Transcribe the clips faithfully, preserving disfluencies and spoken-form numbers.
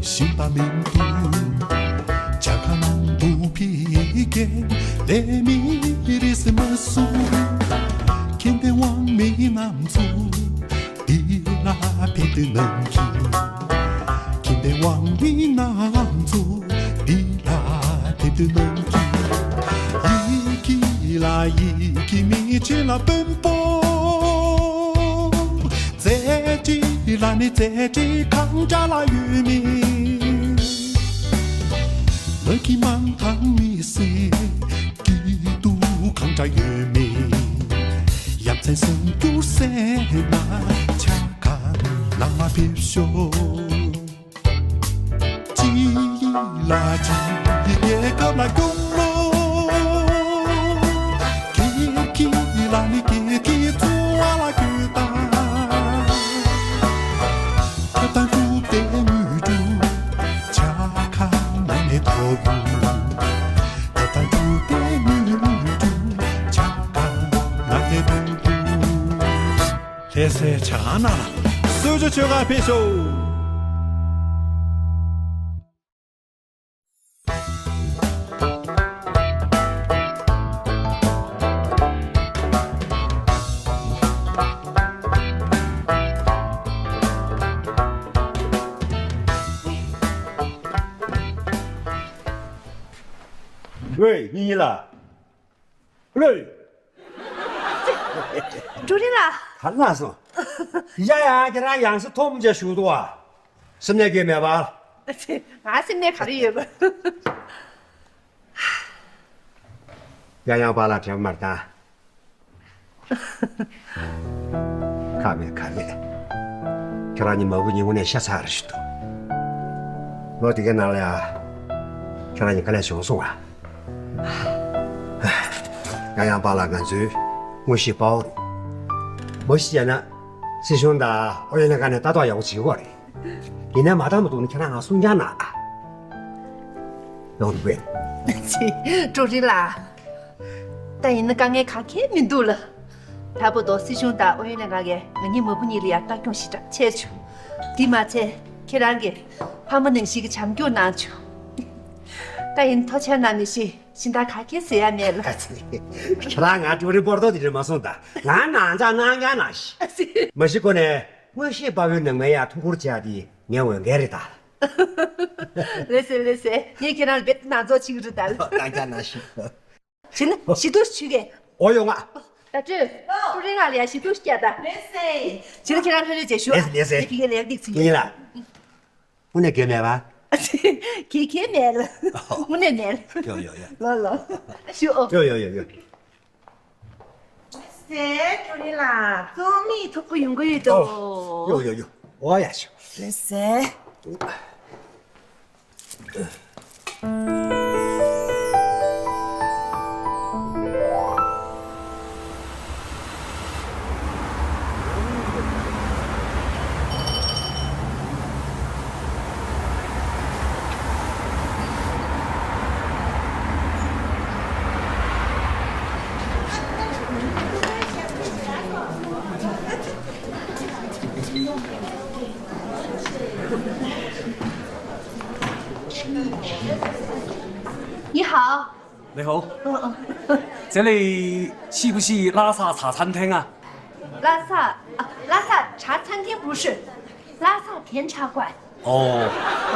ཤིང་རྟ་མིན་འདུག་ཇ་ཁང་ནང་དུ་ཕི་རྒན་ལས་མི་རེས་མ་སུ། ཁྱེད་དེ་དབང་མི་རྣམས་ཚོ་འདི་ལ་ཕེབས་དུས་ནང་གི་ཁྱེད་དེ་དབང་མི་རྣམས་ཚོ་འདི་ལ་ཕེབས་དུས་ནང་གི་ཡི་གེ་ལ་ཡི་གེ་མི་ཆེ་ལ་དཔོན་པོ། རྩེ་གཅིག་ལ་ནི་རྩེ་གཅིག་གང་འདྲ་ལ་ཡོད་མེད། ལ་གི་མང་ཐང་མི་སེ་སྐྱིད་སྡུག་གང་འདྲ་ཡོད་མེད། ཡ་མཚན་སུམ་འགྱུར་སེ་ན་ཆ་གང་ལ་མ་ཕེབས་ཤོག་ཅི་ལ་ཅི་རྒྱལ་ཁབ་ལ་སྐྱོང་ལོ། ཀྱེ་ཀྱེ་ལ་ནི་ཀྱེ་ཀྱེ་ཚོ་བ་ལ་ཀྱེ་ད། ད་ད་འགྲུབ་སྟེ་དངོས་གྲུབ་ཆ་ཁ་ན་ནས་ཐོབ་རུ། ད་ད་འགྲུབ་སྟེ་དངོས་གྲུབ་ཆ་ཁ་ན་ནས་ཐོབ་རུ། ལྷ་སའི་ཇ་ཁང་ནང་ལ་གསོལ་ཇ་མཆོད་གར་ཕེབས་ཤོག་ཝེ། ཡིན་ཡིན་ལ། ཀློད། ཀྲུའུ་རིན་ལགས། ག་ལ་སོང་། ཡ་ཡ། ཁྱེད་རང་ཡང་སེ་ཐོག་མ་བཅར་ཞུ་འདུག་བ། སེམས་ནད་གས་མེད་པ། ང་སེམས་ནད་ག་རེ་ཡོད་པ། ཡང་ཡང་པཱ་ལགས་དྲན་པ་མ་རེད་ད། ཁག་མེད་ཁག་མེད། ཁྱེད་རང་གཉིས་མ་བུ་གཉིས་དངོས་གནས་ཤ་ཚ་རེ་ཞིག་འདུག་ལོ་དེ་གའི་ནང་ལ་ཡ། ཁྱེད་རང་གཉིས་དཀའ་ལས་བྱུང་སོང་བ། ཡང་ཡང་པཱ་ལགས་ང་ཚོའི་དངོས་གཞིའི་དཔའ་བོ་རེད། མ་གཞི་བྱས་ན་སྲིད་གཞུང་དང་ཨུ་ཡོན་ལྷན་ཁང་ནས་ལྟ་རྟོག་ཡག་པོ་བྱེད་ཀྱི་ཡོད་རེད། ཡིན་ནའི་མ་འདང་མ་འདུག་ན་ཁྱེད་རང་ང་གསུང་རྐྱང་གནང་ཨ། ཡོང་འདུག་པས། ཀྲུའུ་རིན་ལགས། ད་ཡིན་ན་དཀའ་ངལ་ག་གེ་མི་འདུག་ལ། ད་བར་དུ་སྲིད་གཞུང་དང་ཨུ་ཡོན་ལྷན་ཁང་གིས་ང་གཉིས་མ་བུ་གཉིས་ལ་ཡང་ལྟ་སྐྱོང་ཞེ་དྲག་བྱས་བྱུང་། དེ་མ་ཚད་ཁྱེད་རང་གིས་ཕ་མ་ནང་བཞིན་གྱི་བྱམས་སྐྱོང་གནང་བྱུང་། ད་ཡིན་ཐུགས་རྗེ་གནང་མི་ཤེས། གཞན་དག་ག་གེ་ཟེར་ཡ་མེད་ལ། ཁྱེད་རང་ང་ཀྲུའུ་རིན་པོར་ཏོ་དེ་རིང་མ་སོང་ད། ང་ནང་འཇགས་གནང་རྐྱང་གནང་ཞིག་མ་གཞི་ཁོ་ནས་དངོས་གཞིའི་དཔའ་བོའི་ནང་མའི་ཡ་ཐུགས་ཁུར་བྱས་ཏེ་ངའི་འོས་འགན་རེད་ད། ལགས་སེ་ལགས་སེ། ངས་ཁྱེད་རང་ལ་རྦད་དེ་ནང་འཛུལ་བྱེད་ཀྱི་རེད་ད། གནང་རྐྱང་གནང་ཞིག་བྱས་ན་ཞི་སྡུག་ཞུ་གས། འོ་ཡོང་ང་། ད་སྤྲོད། ཀྲུའུ་རིན་ལགས་ལ་ཡ་ཞི་སྡུག་སྐྱ་ད། ལགས་སེ། བྱས་ན་ཁྱེད་རང་ལྷོད་ལྷོད་བྱས་ཞུ། ལགས་སེ་ལགས་སེ། ངས་ཕ་གིར་ལན་ཏིག་ཚིག་ཡིན་ལ། དངོས་གནས་དགེ་མེད་པ། དགེ་དགེ་མེད་ལ། དངོས་གནས་མེད་ལ། ཡོ་ཡོ་ཡོ། ལོ་ལོ། ཞུ་ཨོ། ཡོ་ཡོ་ཡོ་ཡོ། ལགས་སེ། ཀྲུའུ་རིན་ལགས་གཙང་མའི་ཐུག་པ་ཡོང་གི་ཡོད་དོ། ཡོ་ཡོ་ཡོ། འོ་ཡ་ཞུ། ལགས་སེ། ཉི་ཧའོ། 你好，这里是不是拉萨茶餐厅啊？拉萨啊，拉萨茶餐厅不是，拉萨甜茶馆。哦，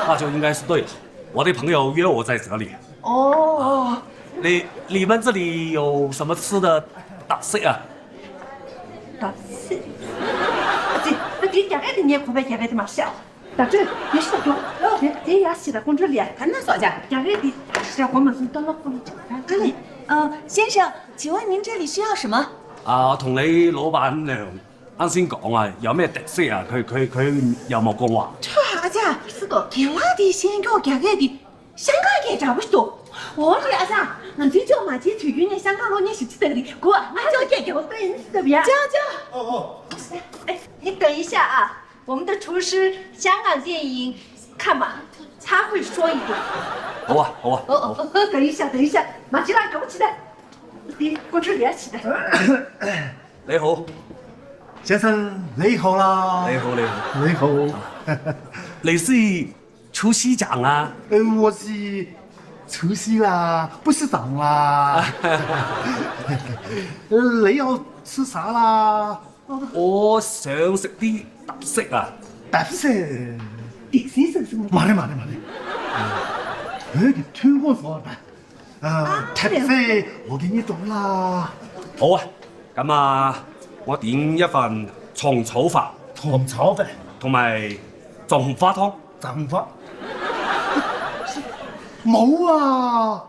那就应该是对了。我的朋友约我在这里。哦，你你们这里有什么吃的特色啊？特色？这这点点点，你也不会点点的嘛，笑。 ད་ལྟ་དེ་ཤི་ད་འགྲོ། དེ་དེ་ཡ་ཤི་ད་ཀོང་ཀྲོལ་ཡ། ག་ན་སོག་ཅག་རྒྱ་རེད་དེ། ཤི་ད་གོ་མ་སོང་ཏོ་ལོ་ཀོ་ལོ་ཅག་ཨ་ལེ། 呃，先生，请问您这里需要什么？啊，同你老闆娘啱先講啊，有咩特色啊？佢佢佢有冇講話？ ཨ་ཅག་སི་ཏོ་དེ་ལ་དེ་ཤེས་མཁན་རྒྱ་རེད་དེ། ཤང་ཀང་སྐད་འདྲ་པོ་ཞིག་འདུག་འོ་རེད། ཨ་ཅག་ང་ཚོའི་ཅོག་མ་ཅིག་དུས་རྒྱུན་ནས་ཤང་ཀང་གློག་བརྙན་ཞིག་ཅི་ལྟ་གི་རེད། གོ་ཨ་ཅག་སྐད་རྒྱག་པ་ལྟ་ཡིན་ཅི་ལྟ་བུ་ཡ། ཅག་ཅག་ཨོ་ཨོ། 哎，你等一下啊，我们的厨师香港电影看嘛，他会说一点。好啊，好啊。哦哦，等一下，等一下，马吉拉，给我起来。你给我这里起来。你好。先生，你好啦。你好，你好。你好。你是出息长啊。呃，我是出息啦，不是长啦。你要吃啥啦？我想食啲特色啊。特色？特色是什么？慢点，慢点，慢点。有点推广说吧。啊，特色，我给你懂啦。好啊，咁啊，我点一份蟲草饭。虫草饭。同埋种花汤。种花？冇啊，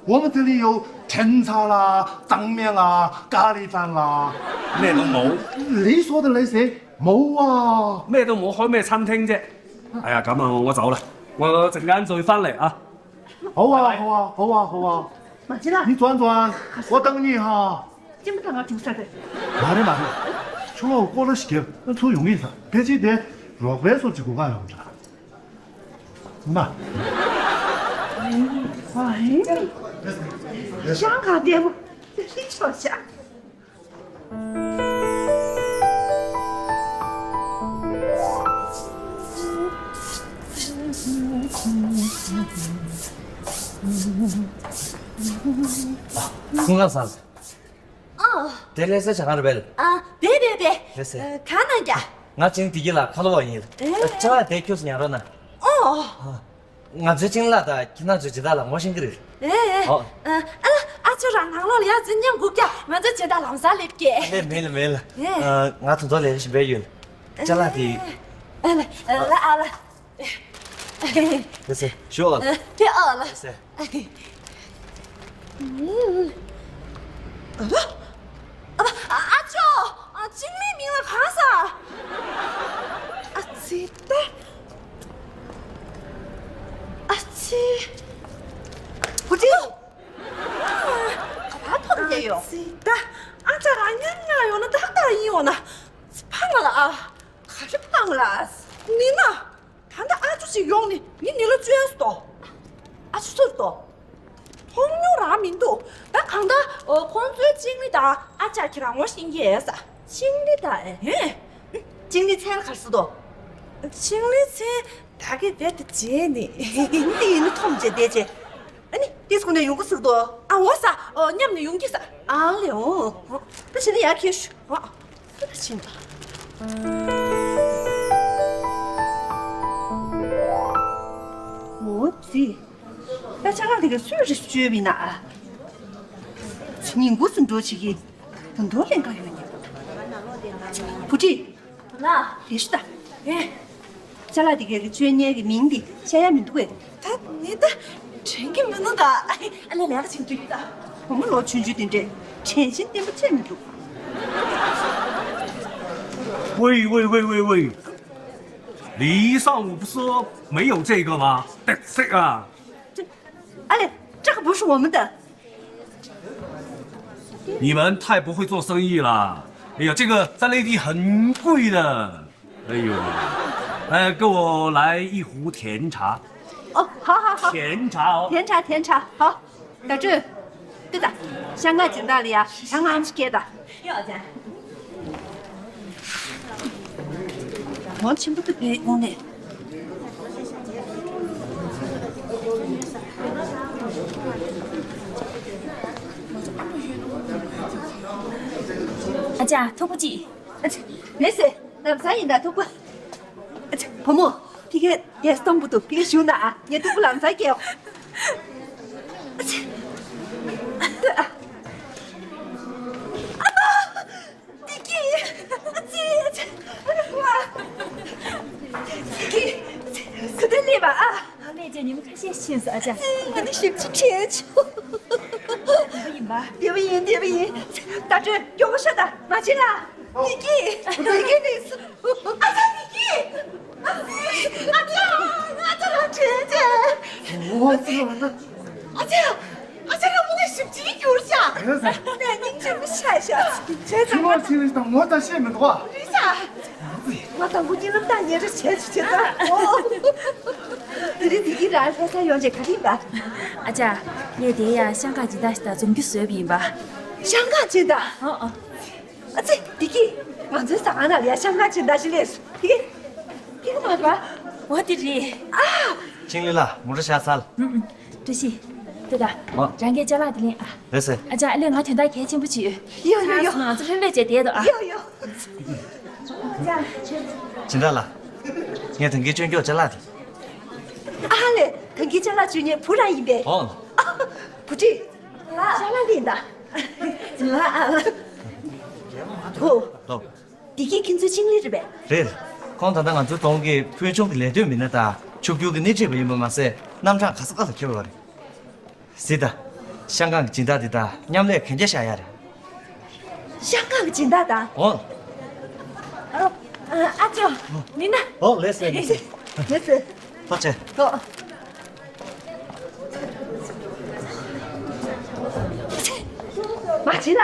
我们这里有甜茶啦、张面啦、咖喱饭啦。咩都冇。你说的那些冇啊。咩都冇，开咩餐厅啫？哎呀，咁啊，我走啦，我阵间再翻嚟啊。好啊，好啊，好啊，好啊。马吉拉，你转转，我等你哈。这么大个丢下的。慢点，慢点，ཁྱོད་ལ་སྐོར་ར་ཞིག་ཁྱོད་ཚོ་ཡོང་ངེས་ས་ཕལ་ཆེར་དེ་རོགས་པའི་སོར་གྱི་སྒོ་ཁ་ཡོང་འདྲ། ན། ཤང་ག་བདེ་མོ། ཤི་ཆོག་ཤག་ཁོང་ཁ་སང་། ཨ། དེ་ལས་སེ་ཆ་གང་རེད་པས། ཨ། དེ་དེ་དེ། ལས་སེ། གང་ན་རྒྱ། ང་ཅིང་དེ་གི་ལ་ཁ་ལོ་བ་ཡིན། ཨེ། ཅ་ལ་དེ་ཁྱོད་སུ་ཉར་རོ་ན། ཨོ། ང་ཚོའི་ཅིང་ལ་དང་ཁྱི་ན་ཚོའི་ཇི་ལྟར་ལ་ངོ་ཤེས་ཀྱི་རེད། ཨེ་ཨེ། ཨོ། ཨ་ཨ་ལ་ཨ་ཅོ་རང་ནང་ལོགས་ལ་ཡ་འཛིན་མཉམ་སྒུག་ཀྱ་ང་ཚོའི་ཇི་ལྟར་ལམ་སང་སླེབས་ཀྱི། ཨེ་མེད་ལ་མེད་ལ། ཨེ། ང་དུ་མདོ་ལས་ཞིམ་པའི་ཡོད། ཅ་ལ་དེ། ཨ་ལ་ཨ་ལ་ཨ་ལ། ལགས་སེ། ཞུ་ཨ། དེ་ཨ་ལ། ལགས་སེ། ཨ་ཨ་ཅོ། ཨ་ཅིང་ལི་མིང་ལ་གང་ས། ཨ་ཙི་ད། ཨ་ཙི། བུ་ཅི། ག་པར་ཐོག་རྒྱ་ཡོད། ཨ་ཙི་ད། ཨ་ཅག་རང་ཉན་ང་ཡོང་ན་ཏག་ཏག་ཡིན་ཡོང་ན། ཕང་ལ་ཨ། ག་རེ་ཕང་ལ་ཨ། ནི་ན། ད་ལྟ་ཨ་ཅོ་ཞིག་ཡོང་ནི་ནི་ནི་ལོ་བཅོས་སུ་དོ། ཨ་ཅོ་སུར་དོ། མཐོང་མྱོང་རང་མི་འདུག་ད་གང་ལྟར་ཁོང་ཚོའི་ཅིང་ལི་དང་ཨ་ཅག་ཁྱེད་རང་ངོ་ཤེས་ཀྱི་ཡས། ཅིང་ལི་དང་ཨེ། ཅིང་ལི་མཚན་ག་རེ་ཟེར་དོ། ཅིང་ལི་མཚན་ད་གི་བེད་དེ་བྱས་ནི་འདི་ཡིན་ནི་ཐོམ་བྱས་བསྡད་བྱས། ཨ་ནི་ཏིས་ཁོ་ནས་ཡོང་གི་ཟིག་དོ། ཨ་འོ་ས། ཨོ་མཉམ་ནས་ཡོང་གི་ས། ཨ་ལེ་འོ། ད་ཕྱི་ནས་ཡར་ཁྱེར་ཤོག་ཨ། ད་ད་ཕྱིན་པ། འོ་ཙི། ད་ཆ་ག་དེ་ག་སུས་རེ་བཅོས་བིན་ན་ཨ། ཉིན་གུང་སུ་འགྲོ་བྱེད་ཀྱི། ད་འགྲོ་ལེན་ག་ཡོད་ཉེ། བུ་ཁྲིད། ལ། དེ་ཤི་ད། ཨེ། ཅ་ལག་དེ་གའི་བཅོས་ཉེས་ཀྱི་མིང་འདི་བཤད་ཡ་མི་འདུག་གས། ད་ནི་ད་དྲན་གྱི་མི་འདུག་ད། ཨ་ལས་ལས་ཀ་བྱེད་འདུག་ད། བུ་མོ་ལོ་ཆུང་ཆུང་དེ་འདྲས་དྲན་ཤེས་བརྟན་པོ་བྱས་མི་འདུག喂喂喂喂喂，你上午不是说没有这个吗？得这个。 这，哎，这个不是我们的。你们太不会做生意了。哎呀，这个三零一很贵的。哎呦，哎，给我来一壶甜茶。哦，好好好。甜茶哦。甜茶甜茶，好。 ད་ཅོ། ཏི་ད། ཤང་ཀང་སྦྱིན་བདག་ལ་ཡ་ཤང་ཀང་ཅི་སྐད་ད། ངོ་ཆེན་པོ་ཏི་བས་ཡོང་ནས། ཨ་ཅག་ཐུག་པོ་ཅིག་ཨ་ཅག་མེད་ཟེར། ལམ་སང་ཡིན་ད་ཐུག་པ། ཨ་ཅག་བུ་མོ། ཕི་ཀའི་རྒྱལ་སྟོང་བུ་དུ་ཕི་ཀའི་ཞུ་ན་ཨ། ངས་ཐུག་པ་ལམ་སང་སྐྱེལ། ཨ་ཅག་ཨ་ཅག་ཨ་ཅག་བདེ་སྐྱིད། ཨ་ཅག་ཨ་ཅག་བདེ་སྐྱིད། ཨ་ཅག་ག་དུས་སླེབས་པ་ཨ། ང་ལས་ཀྱང་ཉི་མ་ཁ་ཤས་ཕྱིན་སོང་ཨ་ཅག་ཨ་ཅག་ང་ནི་ཞིབ་ཅིག་དྲན་བྱུང་། བདེ་པོ་ཡིན་པ། བདེ་པོ་ཡིན་བདེ་པོ་ཡིན། ད་ཅོ་མགྱོགས་པོ་ཤོག་ད་མ་བྱེད་ལ། བདེ་སྐྱིད། བདེ་སྐྱིད་རེད་སུ། ཨ་ཅག་བདེ་སྐྱིད། ཨ་ཅག་ཨ་ཅག་ཨ་ཅག་ལ་དྲན་བྱས། ཨོ་ཙི་ལ་ན། ཨ་ཅག་ཨ་ཅག་རང་མོ་ནས་ཞིབ་ཅིག་གྱུར་ཤག་ཨེ་ཟེར། ནས་སྙིང་རྗེ་མོ་ཤ་ཤ། བྱས་ཙང་ཁྱི་མ་ཕྱི་རིགས་དང་ངོ་ད་ཤེས་མི་འདུག་ཨ། རེད་ཤག་ང་དང་པོ་གཉིད་ལམ་དང་ཉེ་རེ་བྱས་ཅི་བྱེད་ད། དེ་རིང་དེ་གི་རང་ལྷ་ས་ཡོང་རྗེས་ག་རེ་ཡིན་པ། ཨ་ཅག་ངས་དེ་ཡང་ཤང་ཀང་སྦྱིན་བདག་ཞིག་དང་འཛོམས་རྒྱུ་བཟོས་པ་ཡིན་པ། ཤང་ཀང་སྦྱིན་བདག་ཨ་ཨ། ཨ་ཙི། བདེ་སྐྱིད། ང་ཚོའི་ཟ་ཁང་ནང་ལ་ཡ་ཤང་ཀང་སྦྱིན་བདག་ཞིག་སླེབས་སོང་། དེ་གི། དེ་གི་མ་རེད་པ། འོ་དེ་རེད། ཨ། ཆིང་ལི་ལགས། མོ་ཊ་ཤར་ཚར། ཨུམ་ཨུམ། བཀྲ་ཤིས། ལྟོས་དང་། ཨོ། རང་གིས་ཅ་ལག་དེ་ལེན་ཨ། ལགས་སེ། ཨ་ཅག་ཨ་ལས་ང་དོན་དག་གལ་ཆེན་པོ་ཅིག་ཡོད། ཡོད་ཡོད་ཡོད། ང་ཚོ་ལྷོད་ལྷོད་བྱས་བསྡད་དོ་ཨ། ཡོད་ཡོད། ཨ་ཅག་ཇི་འདྲ་ལ། ངས་ད་གིན་སྤྱོད་མགྱོགས་ཅ་ལག་དེ། ཨ་ལས། ད་གིན་ཅ་ལག་སྤྱོད་མཁན་བུ་རང་ཡིན་པས། ཨོ། བུ་ཁྲིད། ལགས། ཅ་ལག་ལེན་ད། ལགས་ཨ། ཨོ། ལོ། བདེ་སྐྱིད་ཁྱེད་ཚོའི་ཆིང་ལི་རེད་པས། རེད། ཁོང་ད་ལྟ་ང་ཚོའི་གདོང་གི་ཕུལ་བྱུང་གི་ལས་དོན་མི་སྣ་དང་ཕྱུག་འགྱུར་གྱི་སྣེ་ཁྲིད་པ་ཡིན་པ་མ་ཟད་རྣམ་གྲངས་ག་ས་ག་ལ་འཁྱོལ་བ་རེད། གཟིགས་དང་། ཤང་ཀང་གི་སྦྱིན་བདག་འདི་དང་མཉམ་ལས་གན་རྒྱ་བཞག་ཡ་རེད། ཤང་ཀང་གི་སྦྱིན་བདག་དང་། འོ། ཨ་ཨ་ཅོ། མི་ན། འོ་ལགས་སེ་ལགས་སེ། ལགས་སེ། ཐུགས་རྗེ་ཆེ། ཨོ། མ་བྱེད་ལ།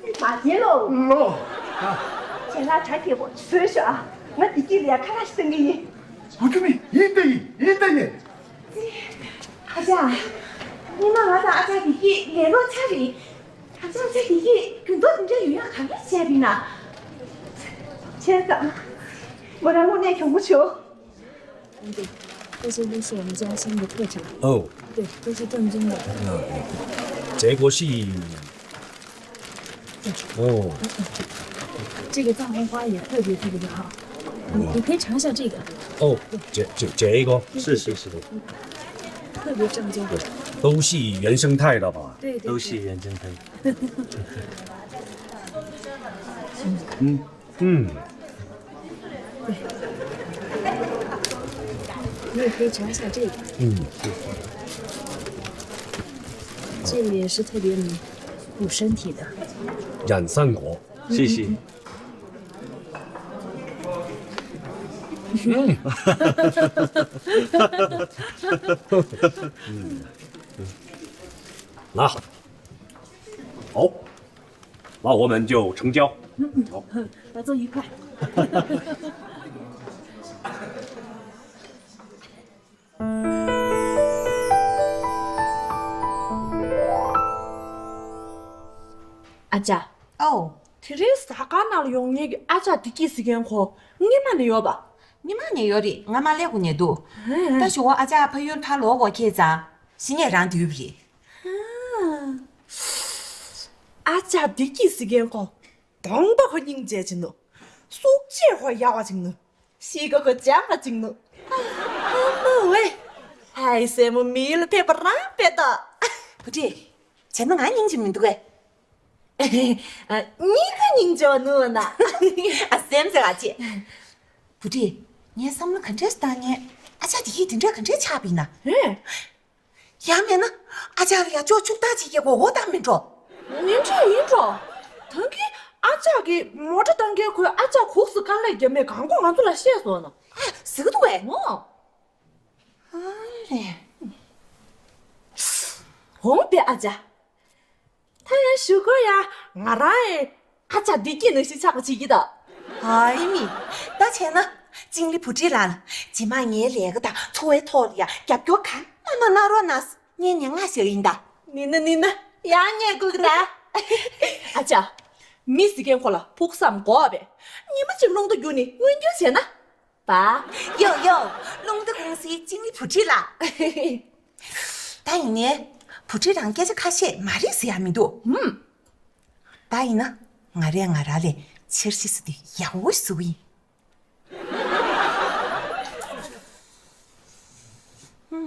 མ་བྱེད་ལོ། ལོ། ཁྱེད་ལ་གྲ་རྒྱས་པོ་བཟོས་ཤོག་ཨ། ང་བདེ་སྐྱིད་ལ་ཡ་ཁ་ལག་ཞིག་བཏང་གི་ཡིན། བུ་ཆུང་མི་ཡིན་ཏེ་ཡིན་ཡིན་ཏེ་ཡིན། ཨ་ཅག་ཉི་མ་ང་དང་ཨ་ཅག་བདེ་སྐྱིད་ལས་ལོག་ཚར་རེད། ཨ་ཅག་ཨ་ཅག་བདེ་སྐྱིད་རྒྱུན་ཐོག་འདི་འདྲ་ཡོང་ཡག་ག་རེ་བྱས་པ་ཡིན་ན། བྱས་ཙང་། མོ་རང་དངོས་གནས་གྱོང་པོ་བྱུང་། 对，这些都是我们家乡的特产。哦。对，都是正宗的。这个是，哦。这个藏红花也特别特别的好，你你可以尝一下这个。哦，这这这一个。是是是。特别正宗。都是原生态的吧？对对对。都是原生态。嗯。 嗯。对，你也可以尝一下这个。嗯。这个也是特别补身体的。养生果。谢谢。嗯。嗯。那好。 那我们就成交。嗯嗯，合作愉快。ཨ་ཅག་ཨོ། དེ་རིང་ཟ་ཁང་ནང་ལ་ཡོང་མཁན་གྱི་ཨ་ཅག་བདེ་སྐྱིད་ཟེར་མཁན་ཁོ་སྔོན་མ་ནས་ཡོད་པ། སྔོན་མ་ནས་ཡོད་རེད། སྔ་མ་ལས་ཁོ་ནས་འདུག་ད་ཞོགས་ཨ་ཅག་ཕ་ཡུལ་ཕར་ལོག་གོ་ཁེལ་ཙང་གཞི་ནས་རང་སྡོད་པ་རེད། ཨ་ཅག་བདེ་སྐྱིད་ཟེར་མཁན་ཁོ་གདོང་པ་ཁོ་སྙིང་རྗེ་ཅིག་འདུག་སྲོག་གཅོད་ཁོ་ཡག་པ་ཅིག་འདུག་གཤིས་ཀ་ཁོ་འཇམ་པ་ཅིག་འདུག་ཨ་མ་ཝེ། ཧའི་སྲས་མོ་མི་ཡུལ་ལ་ཕེབས་པ་རང་དཔེ་ད། བུ་ཁྲིད། བྱས་ན་ང་སྙིང་རྗེ་མི་འདུག་གས། ཨ། གཉིས་ཀ་སྙིང་རྗེ་བ་ནུ་བ་ན། ཨ་སེམས་ཟེར་བ་ཅི། བུ་ཁྲིད། ངས་བསམ་བློ་ག་འདྲས་བཏང་ངས་ཨ་ཅག་དེ་ཡིས་དེ་འདྲས་ག་འདྲས་ཆགས་པ་ཡིན་ན། ཧེ། ཡང་མེད་ན་ཨ་ཅག་ལ་ཡ་ཅོག་ཆུག་ཐག་ཅིག་སྐྱེ་དགོས་འོ་ད་མིན་འགྲོ། མིན་འགྲོ་ཡིན་འགྲོ། ད་གིན་ཨ་ཅག་གིས་མོ་ཊ་བཏང་མཁན་ཁོས་ཨ་ཅག་གུགས་སུ་དཀའ་ལས་བརྒྱབ་མེད་གང་གོ་ང་ཚོ་ལ་བཤད་སོང་ན། ཨ་ཟེར་གི་འདུག་གས། ཨོ། ཨ་རེ། འོང་པའི་ཨ་ཅག་ད་ཡང་ཞུ་གོ་ཡ། ང་རང་ཨེ་ཨ་ཅག་བདེ་སྐྱིད་ནང་བཞིན་ཆགས་པ་བྱེད་ཀྱི་ད། ཨ་ཡིན་མི། ད་བྱས་ན་ཅིང་ལི་བུ་ཁྲིད་ལགས་ལ་རྗེས་མ་ངའི་ལས་ཀ་དང་འཚོ་བའི་ཐོག་ལ་ཡ་རྒྱབ་སྐྱོར་གང་མང་མང་གནང་རོགས་གནང་ངས་ཉན་ང་ཞུ་ཡིན་ད། ནི་ན་ནི་ན་ཡང་ངས་སྒུག་གི་ད། ཨ་ཅག་མི་ཟེར་མཁན་ཁོ་ལ་ཕུགས་བསམ་དགོས་པས། ཉི་མ་གཅིག་རླུང་རྟ་བརྒྱུགས་ནས་མངོན་འགྱུར་བྱས་ན། པ། ཡོ་ཡོ། རླུང་རྟ་ཀུང་སིའི་ཅིང་ལི་བུ་ཁྲིད་ལགས། ད་ཡིན་ནའི། བུ་ཁྲིད་རང་སྐད་ཆ་ཁ་ཤས་མ་རེད་ཟེར་ཡ་མི་འདུག་ཧུམ། ད་ཡིན་ན། ང་རས་ང་རང་ལས་འཆར་གཞི་ཟེར་དེ་ཡག་པོ་ཞིག་བཟོ་གི་ཡིན། ཧུམ།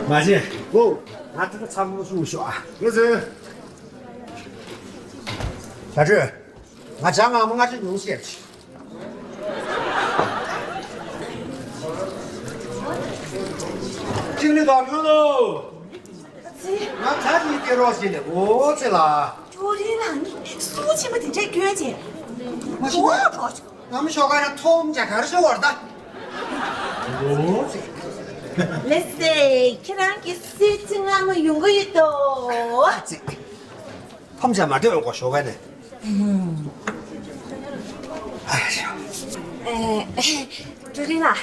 མ་བྱན། ཨོ། ང་ད་ལྟ་ཚང་མ་གསུངས་ཤོག་ཨ། ངས་ཟེར། བྱ་སྤྱོད། ང་ཅག་ངང་མོ་ལྔ་བཅུ་ཉུང་ཤས་ཆེ། ཅིང་ལི་དང་ཡོད་ལོ། ང་ད་ཅིག་སྐྱེ་རོགས་བྱེད་ནས་འོ་ཚེ་ལ། ཅོ་རི་ལགས་ནི་སུ་ཆེན་པོ་དེ་འདྲས་སྐྱོན་ཆེ། མ་ཤི་ན། འགྲོ་འགྲོ། ང་མི་ཤོག་ཁ་ཡང་ཐོམ་བྱ་གར་ཤོ་བར་ད། འོ་ཚེ། ལེ་སེ་ཁྱེད་རང་གི་སུས་ཅི་ང་མ་ཡོང་གི་ཡོད་དོ། ཨ་ཙི། ཕམ་བྱ་མ་སྡོད་འོང་གོ་ཤོག་ཁ་ནས། ཨ་ཤ། ཨེ། ཅོ་རི་ལགས།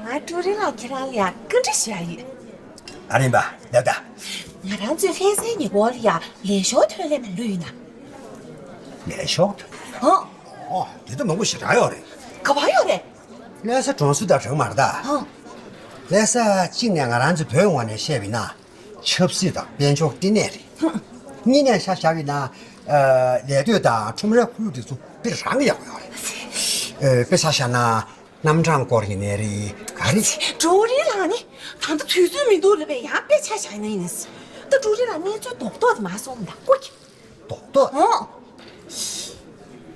ང་ཀྲུའུ་རིན་ལགས་ཁྱེད་རང་ལ་ཡ་བཀའ་འདྲི་ཞུ་ཡ་ཡོད། ཨ་རིམ་པ། ལབ་ད། ང་རང་ཚོའི་ལྷ་སའི་ཉེ་འཁོར་ལ་ཡ་ལས་ཞོར་ཐོན་ལས་མ་ལུས་ཡིན་ན། ལས་ཞོར་ཐོན། ཨོ། ཨོ། དེ་ད་མང་པོ་ཞེ་དྲག་ཡོད་རེད། ག་པར་ཡོད་རེད། ལྷ་ས་གྲོང་ཚོ་དང་གྲོང་མར་ད། ཨོ། ལྷ་ས་གཅིག་ནས་ང་རང་ཚོ་བོད་ངོས་ནས་བཤད་པ་ཡིན་ན། ཆབ་སྲིད་དང་དཔལ་འབྱོར་བསྟི་གནས་རེད། གཉིས་ནས་ཆ་བཞག་པ་ཡིན་ན། ཨ། ལས་གཏོད་དང་ཁྲོམ་རའི་ཁོར་ཡུག་དེ་ཚོ་དཔེ་རང་ཡག་པོ་ཡོད་རེད། ཨ། དཔེ་ཆ་བཞག་ན། རྣམ་གྲངས་སྐོར་ཡིན་ནའི་རེད། ག་རེ། ཀྲུའུ་རིན་ལགས་ནི་ད་ལྟ་དུས་ཚོད་མི་འདུག་ལབ་པས། ཡང་དཔེ་ཆ་བཞག་ན་ཡིན་ནས། ད་ཀྲུའུ་རིན་ལགས་གནས་ཚུལ་རྡོག་རྡོག་དེ་མར་གསུངས་དང་། ཀོ་ཀི། རྡོག་རྡོག། ཨོ།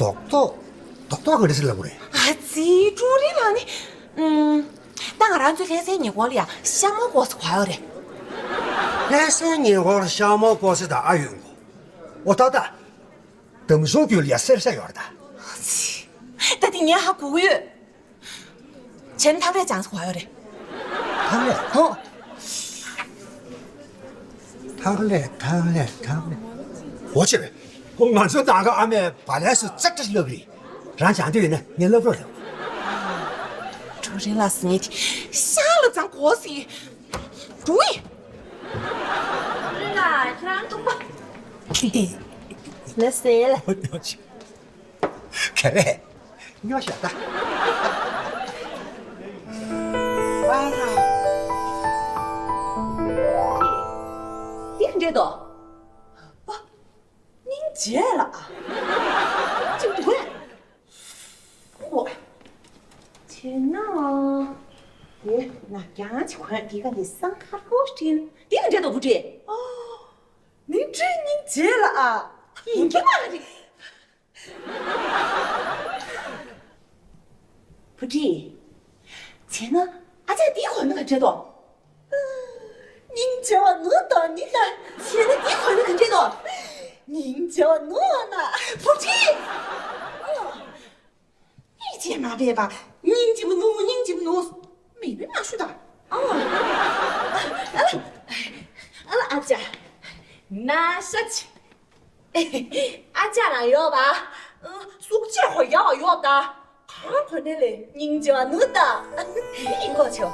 རྡོག་རྡོག། རྡོག་རྡོག་ག་རེ་ཟེར་ལབ་དགོས་རེད། ཨ་ཙི། ཀྲུའུ་རིན་ལགས་ནི། ཨུམ། ད་ང་རང་ཚོའི་ལྷ་སའི་ཉེ་འཁོར་ལ་ཡ་ཤ་མོ་ཀོ་ཟེར་གོ་ཡོད་རེད། ལྷ་སའི་ཉེ་འཁོར་ཤ་མོ་ཀོ་ཟེར་ད་ཨ་ཡོད་གོ། ཨོ་ད་ད། འདམ་གཞུང་རྒྱུད་ལ་ཡ་གསེར་ཤ་ཡོད་རེད་ད། ཨ་ཙི། ད་དེ་ངས་ཧ་གོ་གི་ཡོད། བྱས་ན་ཐང་ལྷས་ཅང་ཟེར་གོ་ཡོད་རེད། ཐང་ལྷས། ཧོ། ཐང་ལྷས། ཐང་ལྷས། ཐང་ལྷས། འོ་ཅེ་བས། ཁོ་ང་ཚོའི་ནང་གི་ཨ་མས་བ་ལན་སུ་ཙག་ཙག་ལབ་རེད། རང་སྦྱང་འདོད་ཡོད་ན་ངས་ལབ་རོགས་ལབ། ཀྲུའུ་རིན་ལགས་ཟེར་མཁན་དེ་ཤ་ལབ་ཙང་གོ་སྲིད། ཀྲུའུ་ཡི། ཀྲུའུ་རིན་ལགས་ཁྱེད་རང་ཐུག་པ། ལགས་སེ་ལགས། ག་རེ། སྨྱོ་ཤ་ད། ཨ་ར། འདི་ག་འདྲས་འདུག་སྙིང་རྗེ་ལ་ཨ། ཅིག་འདུག་གས། ཨོ། བྱས་ན། དེ་ན་རྐྱང་ཅིག་གོན། དེ་ག་ནས་སང་ཁ་རོ་སྤྲིན། འདི་ག་འདྲས་འདུག་བུ་ཁྲིད། ཨ། ནི་ཁྲིད་སྙིང་རྗེ་ལ་ཨ། ཡིན་གྱི་མ་རེད། བུ་ཁྲིད། བྱས་ན་ཨ་ཅག་འདི་གོན་ན་ག་འདྲས་འདུག་སྙིང་རྗེ་བ་ནོར་དང་ནི་ལ། བྱས་ན་འདི་གོན་ན་ག་འདྲས་འདུག་སྙིང་རྗེ་བ་ནོར་ན། བུ་ཁྲིད། སྙིང་རྗེ་མ་འབད་པ། སྙིང་རྗེ་མོ་ནོར། སྙིང་རྗེ་མོ་ནོར། མེད་པའི་མ་ཞུ་དང་། ཨ། ཨ་ལ། ཨ་ལ་ཨ་ཅག་ན་ཤ་ཆེ། ཨ་ཅག་ལ་ཡོད་པ། སུག་ཅེ་ཧོ་ཡ་བ་ཡོད་ད། གང་གོ་ནས་ལས་སྙིང་རྗེ་བ་ནུ་ད། ཡིན་གོ་ཆོ།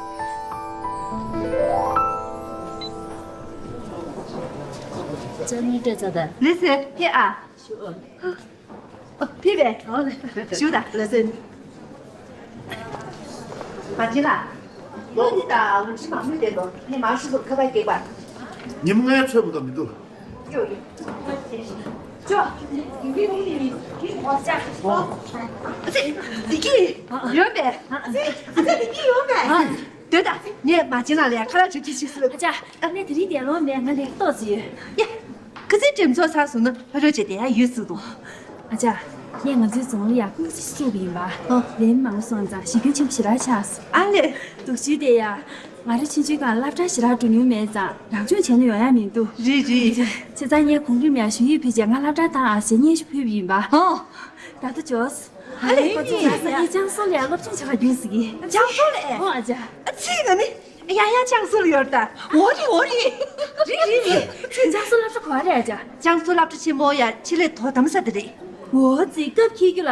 ཅ་ནི་ཏྲེ་ཙ་ད། ལི་སེ་ཧེ་ཨ། ཨོ། ཕེབས་པས། ཨོ་ལེ། ཞུ་ད། ལེ་ཟེར། མ་བྱེད་ལ། ལོ་འདི་དང་ལོ་ཕྱི་མ་མུ་དེ་ལོ་ངས་མ་ཞུ་ཟུར་ཁ་པར་སྐྱེས་པ། ཉིན་མོ་ངའི་ཚོད་མུ་དང་མི་འདུག་ཡོ་ཡོ། ཅོ། ཡི་གེ་ཡོང་ནི་མི་གི་ཧོ་ཅ། ཨ་ཙི། ཡི་གེ་ཡོང་པས། ཨ་ཙི། ཡི་གེ་ཡོང་པས། སྡོད་ད། ངས་མ་བྱེད་ལ་ལས་ཁ་ལག་ཆུ་ཁྱི་ཤི་སི་ལ། ཨ་ཅག་ཨ་ནེ་དེ་རིང་དེ་ལོ་མེད། ང་ལས་ཏོག་ཙི་ཡོད། ཡ། ཁ་སང་གྲོས་ཚོགས་ཚར་སོང་ན་ཕ་རོལ་ཅེ་དེ་ཡ་ཡོད་སུ་དང་། ཨ་ཅག་ངས་ང་ཚོའི་རྫོང་ལ་ཡ་ཀུང་སི་བཙུགས་པ་ཡིན་པ། ཨ། ལན་མང་སོང་ཙང་གཞི་ཁྱོན་ཆེན་པོ་ཞེ་དྲག་ཆགས་སོང་། ཨ་ལེ། སྡུག་ཤོས་དེ་ཡ། ང་རང་ཆུང་ཆུང་སྒང་སློབ་གྲྭ་ཞེ་དྲག་འགྲོ་མྱོང་མེད་ཙང་རང་སྦྱོང་བྱས་ན་ཡོང་ཡ་མི་འདུག་རེད་རེད། བྱས་ཙང་ངས་གོང་རིམ་ཡ་ཞུ་ཡིག་ཕུལ་རྗེས་ང་སློབ་གྲྭ་བཏང་ཨ་ཟེར་སྙན་ཞུ་ཕུལ་བ་ཡིན་པ། ཨ། ད་ལྟ་འབྱོར་སོང་། ཨ་ལེ། ཁོ་ཚོ་ང་ས་ངའི་ཅང་སོ་ལ་ཡ་སློབ་སྦྱོང་བྱེད་པར་རྒྱུགས་ཟེར་གི། ཅང་སོ་ལ་ཨེ། ཨོ་ཨ་ཅག་ཨ་ཙི་ང་ནི། ཡང་ཡང་ཅང་སུ་ལ་ཡོད་ད། འོ་རེད་འོ་རེད། རེད་རེད་རེད། ཅང་སུ་སློབ་གྲྭ་ག་པར་རེད་ཨ་ཅག་ཅང་སུ་སློབ་གྲྭ་ཆེན་མོ་ཡ་ཆེད་ལས་དོ་དམ་ས་དེ་རེད། འོ་ཙི་སྐབས་ཁྱེད་རྒྱུ་ལ།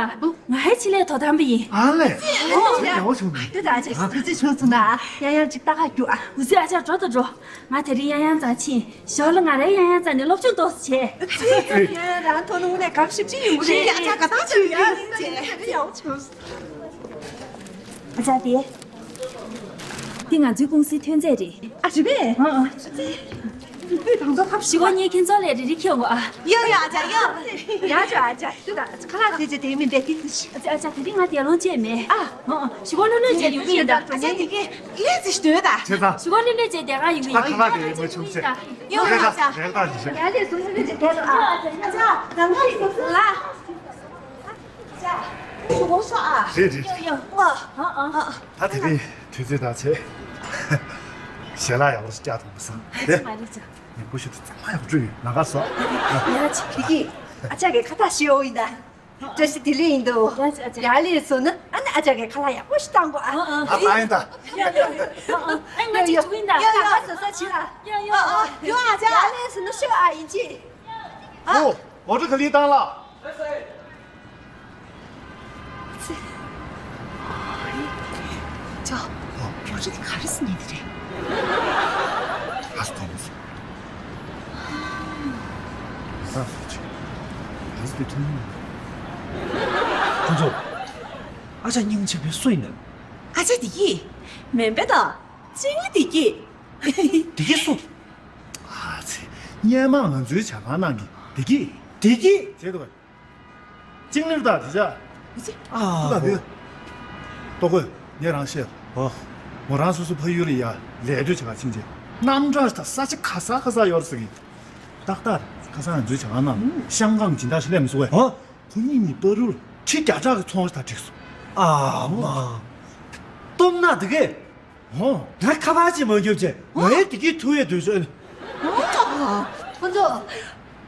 ང་ཧའི་ཆེད་ལས་དོ་དམ་པ་ཡིན། ཨ་ལེ། ཨོ་ཡག་པོ་བྱུང་ནས། དེ་ད་ཨ་ཅག་དུས་ཚོད་བྱུང་སོང་ན་ཡང་ཡང་ཅིག་ལྟ་ག་རྒྱུགས་ཨ། འོ་ཙི་ཨ་ཅག་འགྲོ་དང་འགྲོ། ང་དེ་རིང་ཡང་ཡང་ཙང་ཕྱིན། ཞོར་ལ་ང་རའི་ཡང་ཡང་ཙང་ནས་སློབ་སྦྱོང་ཏོག་ཙམ་བྱས། ཡང་ཡང་རང་ཐོག་ནས་དངོས་གནས་དགའ་ཞིབ་ཅིག་ཡོང་གི་རེད། ཨ་ཅག་དགའ་ཐག་ཆོད་ཡོད། ཡག་པོ་བྱུང་སོང་། ཨ་ཅག་དེ། འདི་ང་ཚོའི་ཀུང་སིའི་ཐོན་རྫས་རེད། ཨ་རེད་པས། ཨ་ཨ། སྤུས་དང་ཐོག་ཁ་ཞི་བ་ངས་ཁྱེད་ཚོ་ལས་རེ་རེ་ཁྱེར་འོང་ཨ། ཡོ་ཡོ་ཨ་ཅག་ཡོ། ཡ་ཅོ་ཨ་ཅག་དེ་དང་ཁ་ལག་དེ་ཅེ་དེ་མིན་པས་དེ་དེ་ཞི། ཨ་ཅག་ཨ་ཅག་དེ་རིང་ང་དེ་ལོང་བྱས་མེད། ཨ་ཨ་ཨ། ཞི་བ་ལོ་ལོན་བྱས་ཡོང་གི་ཡིན་ད། ཨ་ཅག་དེ་གས་ལས་ཚེ་ཞི་དོད་ད། ཁྱེད་ཚང་། ཞི་བ་ལོ་ལོན་བྱས་དེ་ག་ཡོང་གི་ཡིན། ཁ་ལག་དེ་མ་ཆུང་ཚེ། ཡོ་ཡོ་ཨ་ཅག་རེག་ད་རེག་ད་ལས་ཡ་ལས་སོང་ལོ་ལོན་བྱས་དེ་ལོ་ཨ། ཨ་ཅག་ད་ང་ཡིན་སོང་ལ། རེད་རེད། ད་དེ་རིང་དུས་ཚོད་དང་བྱས། ཞལ་ལག་ཡག་པོ་ཞིག་བཅག་ཐུབ་མ་སོང་། རེད། མ་རེད་ཅག་ངས་ཀུ་ཤུ་དེ་ཚང་མ་ཡག་པོ་བཀྲུས་ཡོད། ལམ་ཁ་སོགས། ཡ་ཅིག་ཕི་ཀི། ཨ་ཅག་གི་ཁ་བཏགས་ཞུ་ཡོང་ཡིན་ད། བཀྲ་ཤིས་བདེ་ལེགས་ཡིན་འདུག་ཡ་ཅིག་ཨ་ཅག་ཡར་ལས་སོང་ན་ཨ་ནི་ཨ་ཅག་གི་ཁ་ལག་ཡག་པོ་ཞིག་བཏང་དགོས་ཨ། ཨ་ཨ་ཨ་ཡིན་ད། ཡ་ཡ་ཡ་ཨ་ང་ཅིག་འཇུག་ཡིན་ད། ཡ་ཡ་ལམ་ཁ་སོ་སོ་བྱེད་ཨ། ཡ་ཡ་ཨ་ཡ་ཨ་ཅག་ཡར་ལས་སོང་ན་ཤོག་ཨ་ཡིན་ཅི། ཨ། ཨོ། མོ་ཊ་ག་ལེར་བཏང་ལ། ཅོ། ཁྱེད་ག་རེ་ཟེར་ནས་དེ་རེད། ཨ་སི་ཐོང་སི། ཨ་སི་ཐོང་སི། ཁོང་ཚོ། ཨ་ཅག་སྙིང་རྗེ་པོ་སུ་ཡིན་ནམ། ཨ་ཅག་བདེ་སྐྱིད། མེན་པ་དང་། ཅིང་ལི་བདེ་སྐྱིད། བདེ་སྐྱིད་སུ། ཨ་ཙི། སྔོན་མ་ང་ཚོའི་ཇ་ཁང་ནང་གི་བདེ་སྐྱིད། བདེ་སྐྱིད་བྱེད་འདུག་ག་ཅིང་ལིར་དང་དེ་ཅག་ཨ་ཏུ་ལ་བུ། ཏོ་ཀོས། ངས་རང་བཤད། ཨོ། མོ་རང་སོ་སོ་ཕ་ཡུལ་ལ་ཡ་ལས་དོད་བྱེད་ག་ཕྱིན་རྗེས། གནམ་གྲུ་དང་ས་ཆ་ག་ས་ག་ས་ཡོད་ཟེར་གི། ཏག་ཏག་ཁ་སང་ང་ཚོའི་ཇ་ཁང་ནང་ཤང་ཀང་སྦྱིན་བདག་ཞིག་སླེབས་མི་སོང་བས། ཨོ། ཁོ་གཉིས་ནི་པ་རུལ་ཁྲི་བརྒྱ་ཕྲག་གི་ཚོང་ར་དང་འགྲིག་སོང་། ཨ་མ། སྟོབས་ན་དེ་གས། ཧོ། ང་ཁ་པར་ཅིག་མ་རྒྱོབ་ཅེ། ང་ཡང་དེ་གི་ཐུ་ཡེ་འདོད་ཤོད། ཁོ་ཚོ།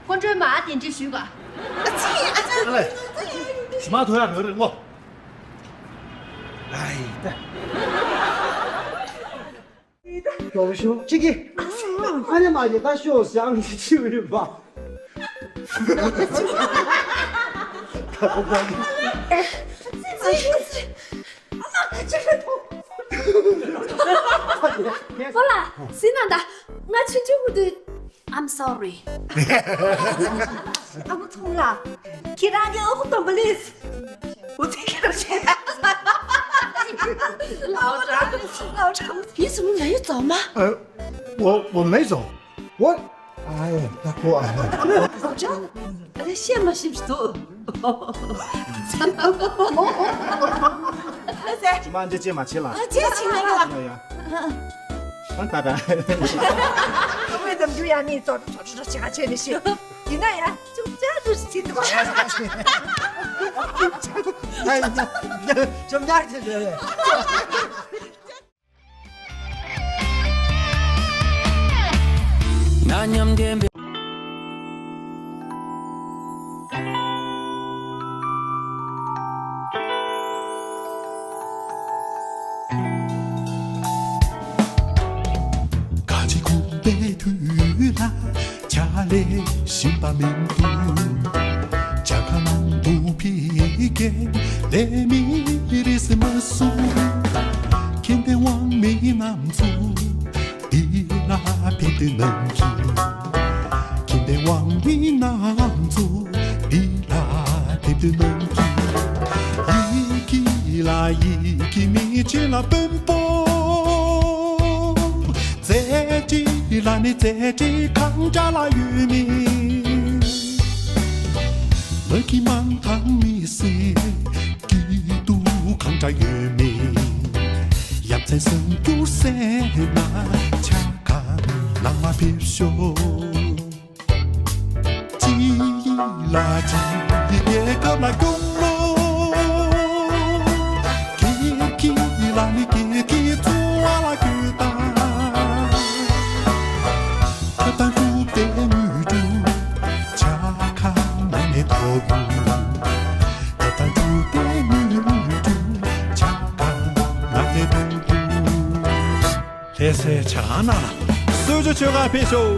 ཁོ་ཚོའི་མ་དེ་འདྲ་ཞུས་ག་ཨ་ཙི་ཨ་ཙི། ཨ་ལས། ཞི་མ་ཐུ་ཡ་རེ་རེ་ངོ་། ཨའི་ད། ཡོང་ཤོག་ཅི་གི་ཨ་ནེ་མ་གི་ད་ཤོག་ཞང་གི་ཅི་ཡོད་པ། ཨ་ལ། སི་ན་ད། ང་ཆུང་ཆུང་གི་དུས། I'm sorry. ཨ་མ་ཚོང་ལ། ཁྱེད་རང་གི་ཨོ་ཁུ་དོམ་པ་ལིས། འུ་ཚེ་ཁྱེད་རང་བྱས། ལའོ་ཀྲང་། ལའོ་ཀྲང་། 你怎么没有走吗？呃，我我没走，我哎呀，我哎。 ལའོ་ཀྲང་། ཨ་ལེ་བཤད་མ་ཤེས་འདུག་ལྷ་སའི། ཅི་མ་འདྲི་ཅི་མ་བྱེད་ལ། ཨ་ཅེ་ཅི་མ་ཡོད། ཡ་ཡ། ཨ་ད་ད། ཁོ་མོས་འདམ་རྒྱུ་ཡ་ནི་ཙོ་ཙོ་ཙོ་ཙོ་བྱེད་ག་བྱས་ནི་ཤི། ཡིན་ན་ཡ་ཅུང་ཙག་ཙུ་ཞིག་བྱེད་འདུག་ཨ་ཡ་ཅུང་ཙག་ཙུ། ང་མཉམ་ལྡན་པའི། ག་ཅི་ཁུག་པའི་དུས་ལ། ཇ་ལས་ཞིམ་པ་མི་འདུག་ཇ་ཁང་ནང་དུ་ཕི་ཀེན་ལས་མི་རིས་མ་སུ། ཁྱིམ་པའི་དབང་མི་རྣམས་ཚུ་འདི་ལ་ཕེབས་དུས་གནང་གི་ཁྱིམ་པའི་དབང་མི་རྣམས་ཚུ་འདི་ལ་ཕེབས་དུས་གནང་གི་ཡི་གེ་ལ་ཡི་གེ་མི་ཆེ་ལ་དཔོན་པོ། རྩེ་གཅིག་ལ་ནི་རྩེ་གཅིག་གང་འདྲ་ལ་ཡོད་མེད། མ་གི་མང་ཐང་མི་སེ་སྐྱིད་སྡུག་གང་འདྲ་ཡོད་མེད། ཡ་མཚན་སེམས་སྐྱུར་སེ་ན་ཆ་གང་ནང་མ་ཕེབས་ཤོག་ཅི་ལ་ཅི་རྒྱལ་ཁབ་ལ་སྐྱོང་ལོ། ཀི་ཀི་ལ་ནི་ཀི་ཀི་ཚུ་བ་ལ་ཀུ་ཏ། ཁ་ཏང་ཀུ་ཏེ་མུ་ཏུ་ཆ་ཁ་ན་ནེ་ཐོ་བུ། ཁ་ཏང་ཀུ་ཏེ་མུ་ཏུ་ཆ་ཁ་ན་ནེ་ཐོ་བུ། ལྷ་སའི་ཇ་ཁང་ནང་ལ་གསོལ་ཇ་མཆོད་གར་ཕེབས་ཤོག་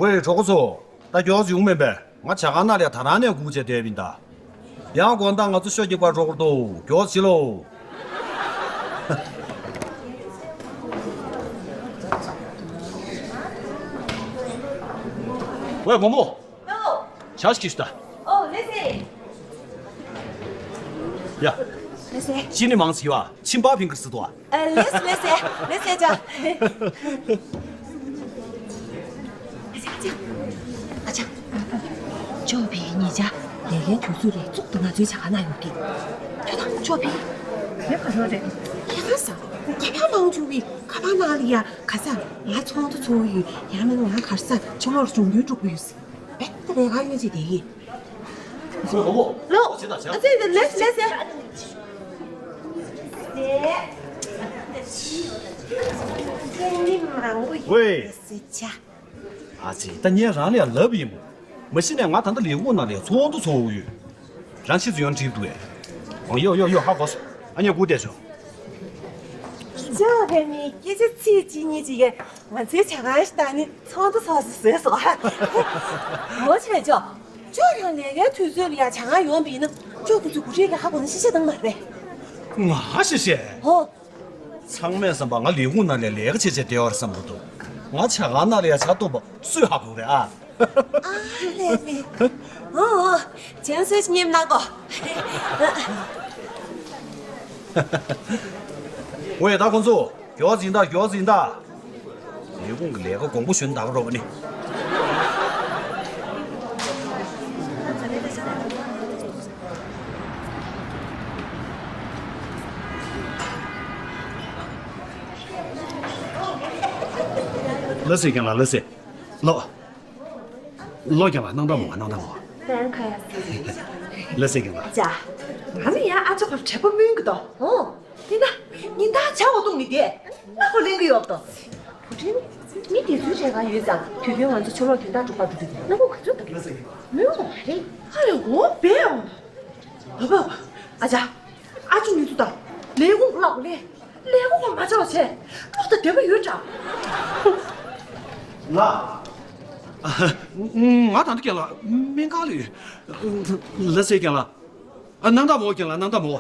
ཝེ། གྲོགས་པོ་ཚོ། ད་མགྱོགས་ཡོང་མེད་པས། ང་ཇ་ཁང་ནང་ལ་ད་རང་ནས་སྒུག་བྱས་བསྡད་པ་ཡིན་ད། ཡང་དགོང་དག་ང་ཚོ་ཤོ་རྒྱག་པར་འགྲོ་དགོས་འདུག་མགྱོགས་བྱེད་ལོ། ཝེ་བུ་མོ། ཇ་ཞིག་ཁྱེར་ཤོག་ད། ཨོ་ལེ་སེ། ཡ། ལེ་སེ། ཅི་ནི་མང་ཟིག་ཡོད་ཨ། ཕྱིན་པ་ཕིང་གི་སི་ཏོ་ཨ། ཨ་ལེ་སེ་ལེ་སེ་ལེ་སེ་ཇ། ཨ་ཅག་ཨ་ཅག་ཅོ་པི་ཉིས་ཆ་ལས་ཀའི་དུས་ཚོད་ལས་བཙུགས་ཏེ་ང་ཚོའི་ཇ་ཁང་ནང་ཡོང་གི་ཁྱོད་དང་ཅོ་པི། ཁྱེད་ག་རེ་རེད། ཁྱེད་ག་ས། ཁྱེད་ཕ་མང་ཆུང་བི་ཁ་པར་ནང་ལ་ཡ་ག་ས། ང་ཚོགས་འདུ་ཚོགས་ཡོད། ཡང་མིན་ང་ག་རེ་ས་ཕྱི་ལོགས་ལ་གྲོང་རྡལ་འགྲོ་གི་ཡོད་ཟེར། བེད་ལས་ཀ་ཡོད་ཅེས་དེ་ཡིན། ལོ། ཨ་ཙི་ལེ་སི་ལེ་སི། ཝེ། ཨ་ཙི་ད་ངས་རང་ལ་ཡང་ལབ་ཡིན་མོ། མ་གཞི་ནས་ང་ད་ལྟ་ལས་ཁུངས་ནང་ལ་ཚོགས་འདུ་ཚོགས་ཡོད། ད་ཕྱི་ཚུལ་ཡོང་འགྲིག་འདུག་གས། ཨོ་ཡོ་ཡོ་ཡོ། ཧ་གོ་སོང་། ཨ་མྱེས་སྒུག་བསྡད་ཤོག་ཅོག་རེ་མི་སྐད་ཆ་ཚིག་གཅིག་གཉིས་གཅིག་གིས་ང་ཚོའི་ཇ་ཁང་ཞིག་དང་ནི་ཚོགས་འདུ་ཚོགས་སུ་བཟོས་སོང་། མོ་ཆེ་ཅོག་ཅོག་རང་ལས་ཀའི་དུས་ཚོད་ལ་ཡ་ཇ་ཁང་ཡོང་པ་ཡིན་ན་ཅོག་ཁོ་ཚོས་སྒུག་ཁྲལ་གྱི་ཧ་གོ་ན་ཤི་ཤི་བཏང་མ་རེད། ང་ཤི་ཤི། ཧོ། ཚང་མས་བསམ་པ་ང་ལས་ཁུངས་ནང་ལ་ལས་ཀ་བྱེད་བྱས་བསྡད་ཡོད་རེད་བསམ་གྱི་འདུག་ང་ཇ་ཁང་ནང་ལ་ཡ་ཇ་གཏོང་པ་སུས་ཧ་གོ་རེད་ཨ། ཨ་ལས་མེད། ཨོ་ཨོ། ཇན་སུའི་ཉིམ་ནང་གོ། ཝེ་ད་ཁོང་ཚོ། མགྱོགས་ཟིན་ད་མགྱོགས་ཟིན་ད། ལས་ཁུངས་ཀྱི་ལས་ཀ་དགོངས་པ་ཞུ་ན་ད་ག་རོགས་ནི། ལགས་སེ་རྒན་ལགས་ལགས་སེ། ལོ། ལོ་རྒན་ལགས་སྣང་དག་མོ་སྣང་དག་མོ། ལན་ཁ་ཡ་སི། ལགས་སེ་རྒན་ལགས། ཅ། ང་ནི་ཡང་ཨ་ཅོག་ག་དྲེད་པ་སྨོན་གི་དོ། ཨོ། དེ་ན། ཉིན་ལྟར་ཇ་བ་བཏུང་ནི་དེ། ང་ཁོ་ལེན་གི་ཡོད་དོ། བུ་ཁྲིད། མི་དེ་ཚོའི་གྲས་གང་ཡོད་ཙང་དུས་རྒྱུན་ང་ཚོ་ཕྱི་ལོགས་དོན་དག་སྒྲུབ་པར་འགྲོ་དུས་ན་ཁོ་ག་ཚོད་དང་། ལགས་སེ་རྒན་ལགས། མོས་གོ་མ་རེད། ཨ་ཡོ་འོ་བས་འོ། ཨ་ཅག་ཨ་ཅོ་མི་ཚུ་དང་ལས་ཁུངས་ལ་གོ་ལས། ལས་ཁུངས་མ་བྱ་བ་བྱས། ལོག་ད་བདེ་པོ་ཡོད་འདྲ། ལགས། ང་ད་ལྟ་རྒན་ལགས་སྨན་ཁང་ལ་ཡོད། ལགས་སེ་རྒན་ལགས། ཨ་སྣང་དག་མོ་རྒན་ལགས་སྣང་དག་མོ།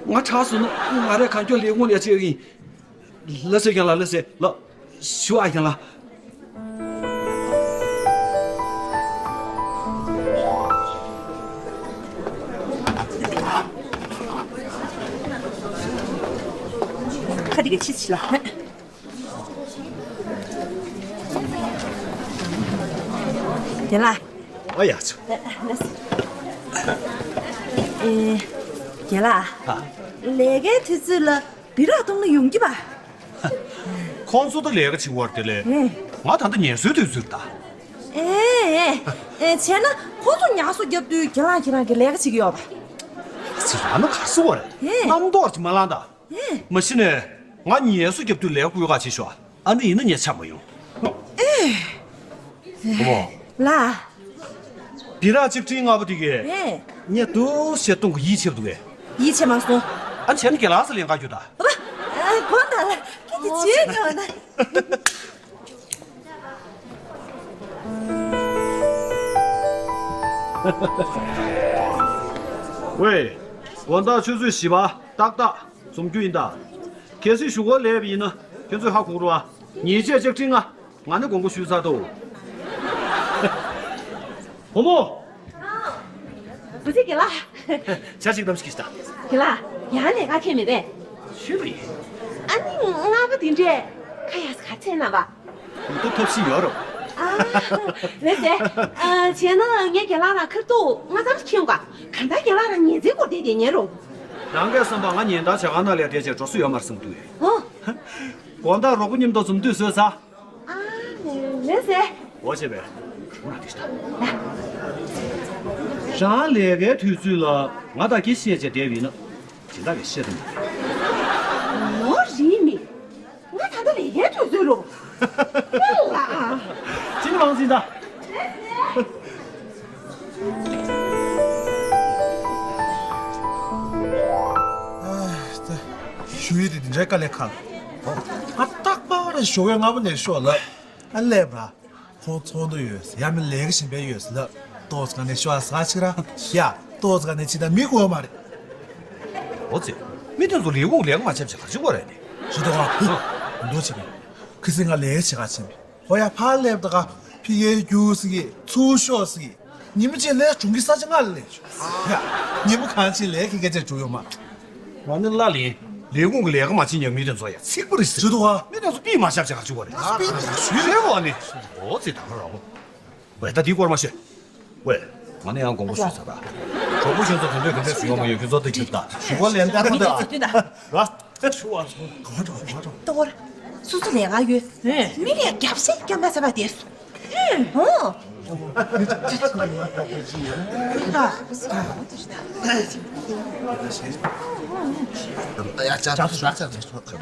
ང་དྲག་སོང་ན་ང་རས་གང་མགྱོགས་ལས་ཁུངས་ལ་ཡ་ཅིག་ཡིན། ལགས་སེ་རྒན་ལགས་ལགས་སེ་ལགས། ཞུ་ཨ་རྒན་ལགས། ཁ་དེ་ག་ཕྱིས་ཕྱིས་ལ། རྒན་ལགས། ཨ་ཡ་ཚོ། ཨེ། རྒན་ལགས། ཨ། ལས་ཀའི་དུས་ཚོད་ལ་སྦི་རག་བཏུང་ན་ཡོང་གི་པ། ཁོང་ཚོ་ད་ལས་ཀ་བྱེད་པ་དེ་ལས། ཨེ། ང་ད་ལྟ་ངལ་གསོའི་དུས་ཚོད་ད། ཨེ། ཨེ། བྱས་ན་ཁོང་ཚོ་ངལ་གསོ་རྒྱབ་དུས་ཁྱེད་རང་ཁྱེད་རང་གི་ལས་ཀ་བྱེད་ཀྱི་ཡོད་པ། ཅི་རང་ན་ག་སུ་བ་རེད། ཨེ། རྣམ་རྟོག་ཅིག་མ་ལངས་ད། ཨེ། མ་གཞི་ནས་ང་ངལ་གསོ་རྒྱབ་དུས་ལས་ཀ་སྐུལ་ཁ་བྱེད་ཤོག་ཨ་ནི་ཡིན་ན་ངས་ཆགས་མ་ཡོང་། ཨེ། བུ་མོ། ལགས། སྦི་རག་གཅིག་སྤྲིན་ལྔ་པོ་དེ་གས། ཨེ། ངས་འདུག་བྱས་བཏུང་གི་ཡིད་ཆེས་འདུག་གས། ཡིད་ཆེས་མ་སོང་། ཨ་བྱས་ན་རྒན་ལགས་ས་ལེན་ག་རྒྱུ་ད། ཨ་ཕ། ཨ་དགོངས་དག་ལགས་ཁྱེད་ཀྱི་རྗེས་ཉོ་ན། ཝེ། དགོང་དག་ཆུ་ཚོད་བཞི་པ་ཏག་ཏག་འཛོམས་རྒྱུ་ཡིན་ད། གལ་སྲིད་གཞུག་གུ་སླེབས་པ་ཡིན་ན་ཁྱོད་ཚོས་ཧ་གོ་རོགས་ཨ། ཉེས་ཆད་ལྕགས་ཁྲི་ལྔ། ང་ནི་དགོངས་པ་ཞུས་ཚར་འདུག་བུ་མོ། བུ་ཚེ་རྒན་ལགས། ཇ་ཅིག་གནང་ཞིག་ད། རྒན་ལགས། ཡང་ལས་ཀ་ཁྱད་མེད་པས། ཞུས་པ་ཡིན། ཨ་ནི་ལྔ་པ་དེ་འདྲས་ཁ་ཡ་ས་ག་ཚད་ན་བ། མི་ཐུབ་ཐབས་ཤིག་ཡོད་རོགས། ཨ། རེད་ཟེ། ཨ། བྱས་ན་ངས་རྒན་ལགས་རང་ཁ་ཐུག་ང་ཙམ་ཁྱེར་ཡོང་ག་གང་ལྟར་རྒན་ལགས་རང་ཉལ་ཚེ་སྐོར་དེ་དེ་ཉལ་རོགས། རང་གིས་བསམ་པ་ང་ཉིན་ལྟར་ཇ་ཁང་ནང་ལ་བསྡད་བྱས་འགྲོ་ས་ཡོད་མ་རེད་བསམ་གྱི་འདུག་ཨོ། དགོང་དག་རོགས་པ་མཉམ་དུ་འཛོམས་དུས་བཟོས་ཚར། ཨ་ལས་ཟེ། འོ་བྱས་པས། འོ་ན་དེ་ཤི་ད། རང་ལས་ཀའི་དུས་ཚོད་ལ་ང་དང་ཁྱེད་བཤད་བྱས་བསྡད་པ་ཡིན་ན། སྦྱིན་བདག་གིས་བཤད་དུ་མི། ལོ་རིང་མི། ང་ད་ལྟ་ལས་ཀའི་དུས་ཚོད་རུ། ཨེ་ལ། ཅི་ནི་མང་ཟིན་ད། ཨ་ད། ཞུ་ཡི་དེ་འདི་འདྲའི་དཀའ་ལས་ཁག་ཨ་རྟག་པར་ཞོགས་པའི་སྔ་པོ་ནས་ཤོག་ལ། ཨ་ལས་བ། ཁོང་ཚོགས་འདུ་ཡོད། ཡ་མི་ལས་ཀ་བྱེད་པའི་ཡོད་ལ། ཏོག་ཙམ་ནས་ཤོག་ཟ་ཆིག་ར། ཡ། ཏོག་ཙམ་ནས་ཕྱི་ད་མི་དགོས་མ་རེད། འོ་ཙི། མི་དེ་ཚོ་ལས་ཁུངས་ལས་ཀ་མ་བྱེད་ཅིག་ག་ཅིག་བ་རེད་ནི། ཞུ་དོ་བ། འདུག་བྱེད་པས། ཁི་སི་ང་ལས་བྱེད་ག་ཕྱིན་པས། ཧོ་ཡ་ཕར་སླེབས་ད་ག་ཕི་གེ་རྒྱུགས་ཟིག་ཚུར་ཤོག་ཟིག་ཉི་མ་གཅིག་ལས་བྱུང་གི་ས་ཆ་ང་ལ་ལས་ཡ། ཉི་མ་གང་ཅིག་ལས་ཁི་གེ་ཅིག་བྱུང་ཡོད་མ། ང་ནི་ལ་ལིན། ལས་ཁུངས་ཀྱི་ལས་ཀ་མ་བྱེད་མཁན་མི་དེ་ཚོ་ཡ་ཚིག་པ་རེད་ཟེར། ཞུ་དོ་བ། མི་དེ་ཚོ་པི་མ་ཤབ་ཅིག་ག་ཅིག་བ་རེད། ཨ་པི་མ་ཤུ་རེད་བ་ནི། འོ་ཙི་ད་ག་རང་བ། ཝེ་ད་འདི་སྐོར་མ་ཤོད། ཝེ། ང་ནི་ཡང་དགོངས་པ་ཞུས་ཚར་ར། གྲོགས་པོ་ཁྱོད་ཚོ་དོན་འདོད་དེ་འདྲས་བྱུང་ཡོད་མ་ཡོད་ཁྱོད་ཚོ་དེ་ཁྱོད་ད་ཞུ་གོ་ལེན་ད་མི་དེ་ཚོ་དུས་ད། ར། ཏོ་ར། སོ་སོ་ལས་ཀ་ཡོད། མི་ལས་རྒྱབ་སེ་རྒྱབ་མ་ཟ་བ་དེ་སོ། ཧོ། ཡ་ཅག་ཅག་ཅག་ཅག་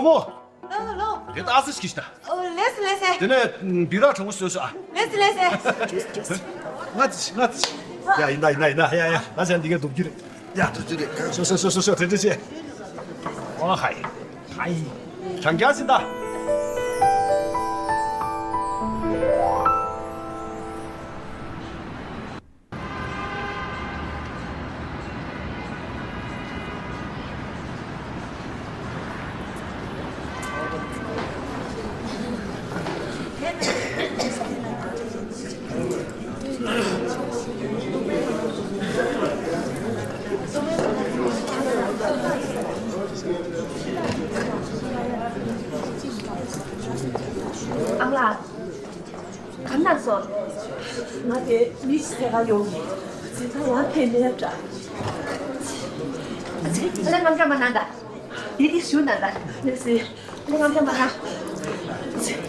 མོ། ཨ་ལོ། དེ་ལྟ་ཨ་ཙི་ཞིག་ད། ཨོ་ལེས་ལེས་ཨེ། དེ་ནས་འབུལ་རག་གྲོང་བ་བཟོས་སོ་ཨ། ལེས་ལེས་ཨེ། ང་ཙི་ང་ཙི། ཡ་ཡིན་ད་ཡིན་ད་ཡིན་ད་ཡ་ཡ་ད་ཅན་འདི་ག་འདུག་རྒྱུ་རེད། ཡ་འདུག་རྒྱུ་རེད། ཤོ་ཤོ་ཤོ་ཤོ་ཤོ་དེ་འདྲ་བྱས། ཨོ་ཧའི་ཧའི། གྲང་རྒྱག་ཟིན་ད། ཨང་ལགས། གང་གནང་སོང་། ང་དེ་མི་ཞིག་ཐད་ཀར་ཡོང་གི། འཛིན་ཐང་ཡང་ཕན་མེད་འདྲ། ཨ་ལས་ངམ་འདྲ་མ་གནང་ད། དེ་དེ་ཞུ་གནང་ད། ལགས་སེ། ཨ་ལས་ངམ་འདྲ་མ་གནང་།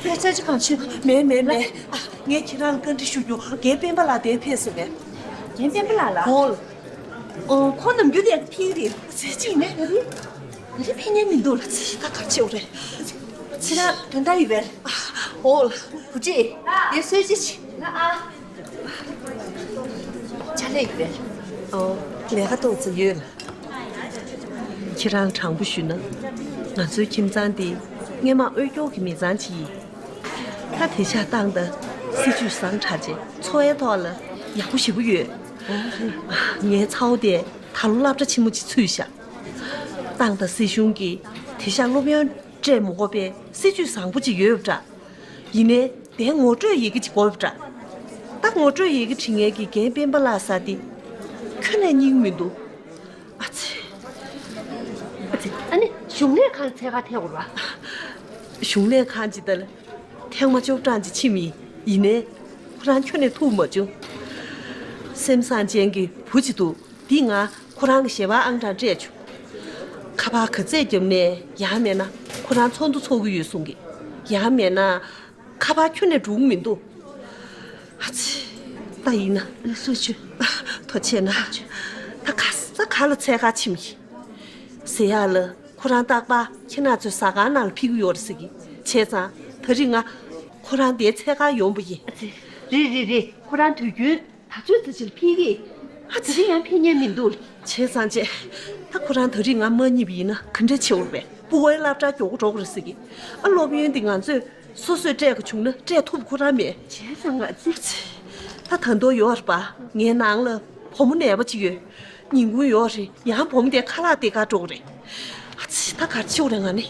ལས་ས་ཅི་གང་ཆུ། མེད་མེད་མེད། ཨ་ངས་ཁྱེད་རང་ལ་བཀའ་འདྲི་ཞུ་རྒྱུ་རྒན་སྤེན་པ་ལགས་དེ་ཕེབས་སོང་ངས། རྒན་སྤེན་པ་ལགས་ལ། ཧོལ། ཨོ་ཁོ་ནམ་རྒྱུན་དེ་ཕིག་རེད། ཟེར་ཅིག་ནས་ད་རེད། ད་རེད་ཕན་ཉན་མི་འདུག་ལ་ཚེ་ད་ག་ཆེ་བ་རེད། ཚེ་ད་དོན་དག་ཡོད་པས། ཨོ། བུ་ཅི། དེ་གསོལ་ཅི་ཆི། ང་ཨ། ཅ་ལག་ཡོད་པས། ཨོ། ལས་ཀ་ཏོག་ཙམ་ཡོད་ལ། ཁྱེད་རང་དྲང་པོ་ཞུས་ན། ང་ཚོའི་ཁྱིམ་ཚང་འདི་སྔས་མ་འོས་སྐྱོར་གྱི་མི་ཚང་ཅིག་ཡིན། ད་དེ་ཆ་ཏང་ད་སྲིད་ཇུས་བཟང་དྲགས་རྗེས་འཚོ་བའི་ཐོག་ལ་ཡག་པོ་ཞེ་པོ་ཡོད། ངའི་ཚ་བོ་དེ་ད་ལོ་སློབ་གྲྭ་ཆེན་མོ་ཅིག་ཚུད་ཤག་ཏང་ད་སྲིད་གཞུང་གིས་དེ་ཤག་སློབ་ཡོན་སྤྲད་མི་དགོས་པའི་སྲིད་ཇུས་བཟང་པོ་ཅིག་ཡོད་པ་འདྲ། ཡིན་ནའི་དེ་ངོ་སྤྲོད་ཡི་གེ་ཅིག་དགོས་པ་འདྲ། ད་ངོ་སྤྲོད་ཡི་གེ་བྲིས་མཁན་གྱི་རྒན་སྤེན་པ་ལགས་ཟེར་དེ་ཁྱོན་ནས་རྙིང་མི་འདུག་ཨ་ཙི། ཨ་ཙི། ཨ་ནི་གཞུང་ལས་ཁང་ཚད་ཀ་ཐད་དགོས་ར། གཞུང་ལས་ཁང་ཅིག་ད་ལ་ཐེངས་མ་བཅུ་གྲངས་ཅིག་ཕྱིན་མིན། ཡིན་ནའི་ཁོ་རང་ཁྱོན་ནས་ཐུག་མ་བྱུང་། སེམས་བཟང་ཅན་གྱི་བུ་ཅིག་འདུག་འདི་ང་ཁོ་རང་གི་ཞལ་པར་ཨང་གྲངས་སྤྲད་བྱུང་། ཁ་པར་ག་ཚད་བརྒྱབ་ནས་ཡང་མེད་ན་ཁོ་རང་ཚོགས་འདུ་ཚོགས་ཀྱི་ཡོད་གསུང་གི། ཡང་མེད་ན་ཁ་པར་ཁྱོན་ནས་འགྲོ་གི་མི་འདུག་ཨ་ཙི། ད་ཡིན་ན་ལགས་སོ་ཆུ། ཐུགས་རྗེ་གནང་། ད་ག་ས་ག་ལ་འཚོལ་ག་ཕྱིན་གི། ཟེར་ཡག་ལ་ཁོ་རང་རྟག་པར་ཁྱེད་རང་ཚོའི་ཟ་ཁང་ནང་ལ་ཕེབས་ཀྱི་ཡོད་རེད་ཟེར་གི། བྱས་ཙང་ད་རིང་ང་ཁོ་རང་དེར་འཚོལ་ག་ཡོང་པ་ཡིན། ཨ་ཙི། རེད་རེད་རེད། ཁོ་རང་དུས་རྒྱུན་ད་ཚོད་ཙམ་ཅིག་ལ་ཕེབས་ཀྱི། ཨ་ཙི། དེ་རིང་ཡང་ཕེབས་མཁན་མི་འདུག་བྱས་ཙང་བྱས། ད་ཁོ་རང་ད་རིང་ང་མ་རྙེད་པ་ཡིན་ན་ག་འདྲ་བྱེད་འོས་པས། སྤུ་གུའི་སློབ་གྲྭ་མགྱོགས་པོ་འགྲོ་དགོས་རེད་ཟེར་གི། ཨ་སློབ་ཡོན་འདི་ང་ཚོས་སོ་སོས་སྤྲད་དགོས་བྱུང་ན་སྤྲད་ཐུབ་ཁོ་རང་མེད། བྱས་ཙང་ང་ཚོས། ད་ད་དུང་ཡོད་རེད་པ། ངའི་ནང་ལ་བུ་མོ་ནད་པ་ཅིག་ཡོད། ཉིན་གུང་ཡོད་རེད། ཡང་བུ་མོ་དེ་ཁ་ལག་སྟེར་ག་འགྲོ་གི་རེད། ཨ་ཙི། ད་ག་རེ་བྱེད་དགོས་རེད་ང་ནི།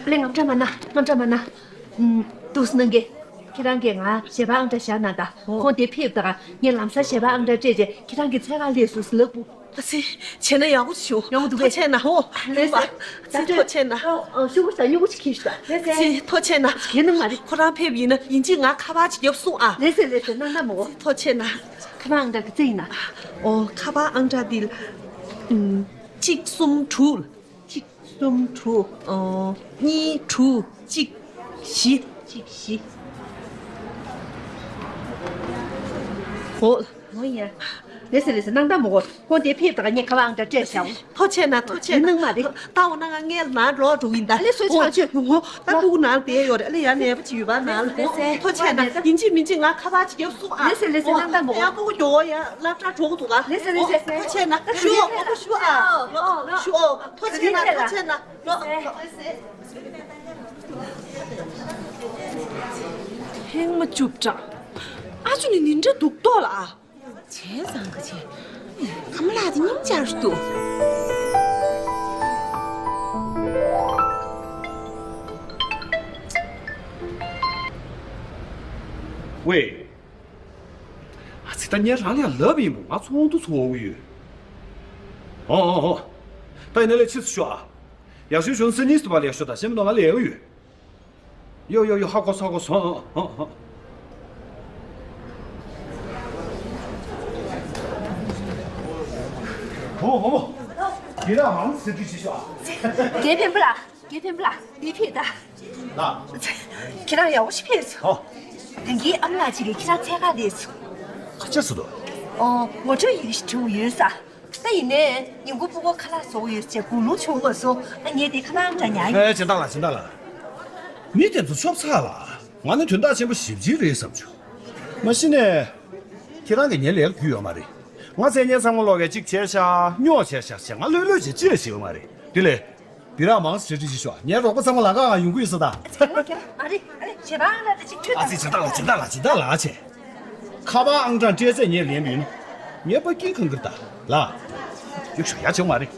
ཨ་ལས་ངམ་འདྲ་མ་གནང་། ངམ་འདྲ་མ་གནང་། ཨུམ། འདུག་སེ་གནང་གི། ཁྱེད་རང་གིས་ང་ཞལ་པར་ཨང་གྲངས་བཞག་གནང་དང་། ཨོ། ཁོང་དེ་ཕེབས་དང་ངས་ལམ་སང་ཞལ་པར་ཨང་གྲངས་སྤྲད་རྗེས་ཁྱེད་རང་གི་འཚོལ་ག་སླེབས་སོང་ཟེར་ལབ་དགོས། ཨ་ཙི། བྱས་ན་ཡག་པོ་བྱུང་། ཡག་པོ་འདུག་གས། ཐུགས་རྗེ་གནང་། ཨོ། ལགས་སེ། ཨ་ཙི། ཐུགས་རྗེ་གནང་། ཨོ། ཨོ། ཤོག་བུ་ཟ་སྨྱུ་གུ་ཅིག་ཁྱེར་ཤོག་ལགས་སེ། ཨ་ཙི། ཐུགས་རྗེ་གནང་། གལ་ནང་མ་རེད། ཁོ་རང་ཕེབས་ཡིན་ན་ཡིན་གཅིག་ང་ཁ་པར་ཅིག་རྒྱོབ་གསུངས་ཨ། ལགས་སེ་ལགས་སེ། གནང་ན་མོ། ཨ་ཙི། ཐུགས་རྗེ་གནང་། ཁ་པར་ཨང་གྲངས་ག་ཚད་ཡིན་ན། ཨོ། ཁ་པར་ཨང་གྲངས་འདི། ཨུམ། གཅིག་གསུམ་དྲུག་གཅིག་གསུམ་དྲུག་ཨོ། གཉིས་དྲུག་གཅིག་བཞི། གཅིག་བཞི། ཨོ། ཨོ་ཡ། ལགས་སེ་ལགས་སེ། གནང་དང་མོ། ཁོང་དེ་ཕེབས་དང་ངས་ཁ་པར་ཨང་གྲངས་སྤྲད་བཞག་ཐུགས་རྗེ་གནང་། ཐུགས་རྗེ་གནང་། ནང་མ་རེད། ད་འོ་ན་ང་ངའི་ནང་ལོག་འགྲོ་གི་ཡིན་ད། ཨ་ལས་སོ་ཆགས་ཆོས། ཨོ། ད་སྤུ་གུ་ནང་བསྡད་ཡོད་རེད། ཨ་ལས་ཡང་ནད་པ་ཅིག་ཡོད་པ་ནང་ལ། ལགས་སེ། ཐུགས་རྗེ་གནང་། ཡིན་གཅིག་མིན་གཅིག་ང་ཁ་པར་ཅིག་རྒྱབ་སོང་ཨ། ལགས་སེ་ལགས་སེ། གནང་དང་མོ། ཡང་སྤུ་གུ་མགྱོགས་པོ་ཡང་སློབ་གྲྭ་འགྲོ་དགོས་འདུག་ག་ལགས་སེ་ལགས་སེ། ཨོ། ཐུགས་རྗེ་གནང་། ཞུ་ཨོ། ཞུ་ཨ། ཞུ་ཨོ། ཐུགས་རྗེ་གནང་། ཐུགས་རྗེ་གནང་། ཐེངས་མ་བཅུ་དྲག་ཨ་ཅོ་ནི་ནི་འདྲ་འདུག་ཏོ་ལ་ཨ། བྱས་ཙང་ག་བྱས། ཁམས་ལགས་དེ་སྙིང་རྗེ་རུ་འདུག་ཝེ། ཨ་ཙི། ད་ངས་རང་ལ་ཡང་ལབ་ཡིན་པ། ང་ཚོགས་འདུ་ཚོགས་ཀྱི་ཡོད། ཨོ་ཨོ་ཨོ། ད་ཡིན་ན་ལས་ཕྱིས་སུ་ཤོག་ཨ། ཡག་ཤོས་བྱུང་ན་སེ་ནིས་དུ་བ་ལ་ཡག་ཤོས་དང་གཞན་མི་ནང་ང་ལས་ཡག་ཡོད། ཡོ་ཡོ་ཡོ། ཧ་གོ་སོང་། ཧ་གོ་སོང་། ཨ་ཨ་ཨ། ཧོ་ཧོ། ཡིན་ན་མང་སེ་དུས་ཅི་ཤོག་ཨ། རྒན་སྤེན་པ་ལགས། རྒན་སྤེན་པ་ལགས། འདི་ཕེབས་ད། ལགས། ཁྱེད་རང་ཡག་པོ་ཞིག་ཕེབས་སོང་། ཨོ། ད་གིན་ཨ་མ་ལགས་ཅིག་གིས་ཁྱེད་རང་འཚོལ་ག་སླེབས་སོང་། ཁ་ཆེ་སུ་དོ། ཨོ། ངོ་སྤྲོད་ཡི་གེ་ཞིག་བྲིས་ཡོད་ས། ད་ཡིན་ནའི་ཉིན་གུང་སྤུ་གུ་ཁ་ལག་བཟོ་གི་ཡོད་ཅེས་དགུང་ལོ་ཆུང་བ་སོང་། ཨ་ངས་དེ་ཁ་ལག་འདྲ་ཉར་ཡོད། ཨེ་སྦྱིན་བདག་ལགས། སྦྱིན་བདག་ལགས། མི་དེ་ཚོ་ཆོབ་ཚ་ལ། ང་ནི་དོན་དག་ཆེན་པོ་ཞེ་པོ་ཅིག་རེད་བསམ་བྱུང་། མ་གཞི་ནས། ཁྱེད་རང་གིས་ངའི་ལས་ཀ་བརྒྱུད་ཡོད་མ་རེད། ང་མཚན་སྙན་ཚང་མ་ལོག་གས་གཅིག་བྱས་ཤག་རྙོག་བྱས་ཤག་བྱས། ང་ལྷོད་ལྷོད་བྱས་ཅི་ཡང་བྱས་ཡོད་མ་རེད། དེ་ལས། སྦི་རག་མང་ཙམ་སྤྲད་ཅིག་ཤོག་ངའི་རོགས་པ་ཚང་མ་ལམ་ཁ་ང་ཡོང་གི་ཡོད་ས་ད། ཨ་རེ་ཨ་རེ། བྱེད་པ་ལ་ད་ཅིག་ཁྲུད་ཨ་ཙི། སྦྱིན་བདག་ལགས། སྦྱིན་བདག་ལགས། སྦྱིན་བདག་ལགས་བྱས། ཁ་པར་ཨང་གྲངས་སྤྲད་ཚད་ངས་ལེན་པ་ཡིན། ངས་པ་ཀིན་གང་གིར་ད་ལ། ཡུག་ཤོག་ཡ་བྱུང་མ་རེད།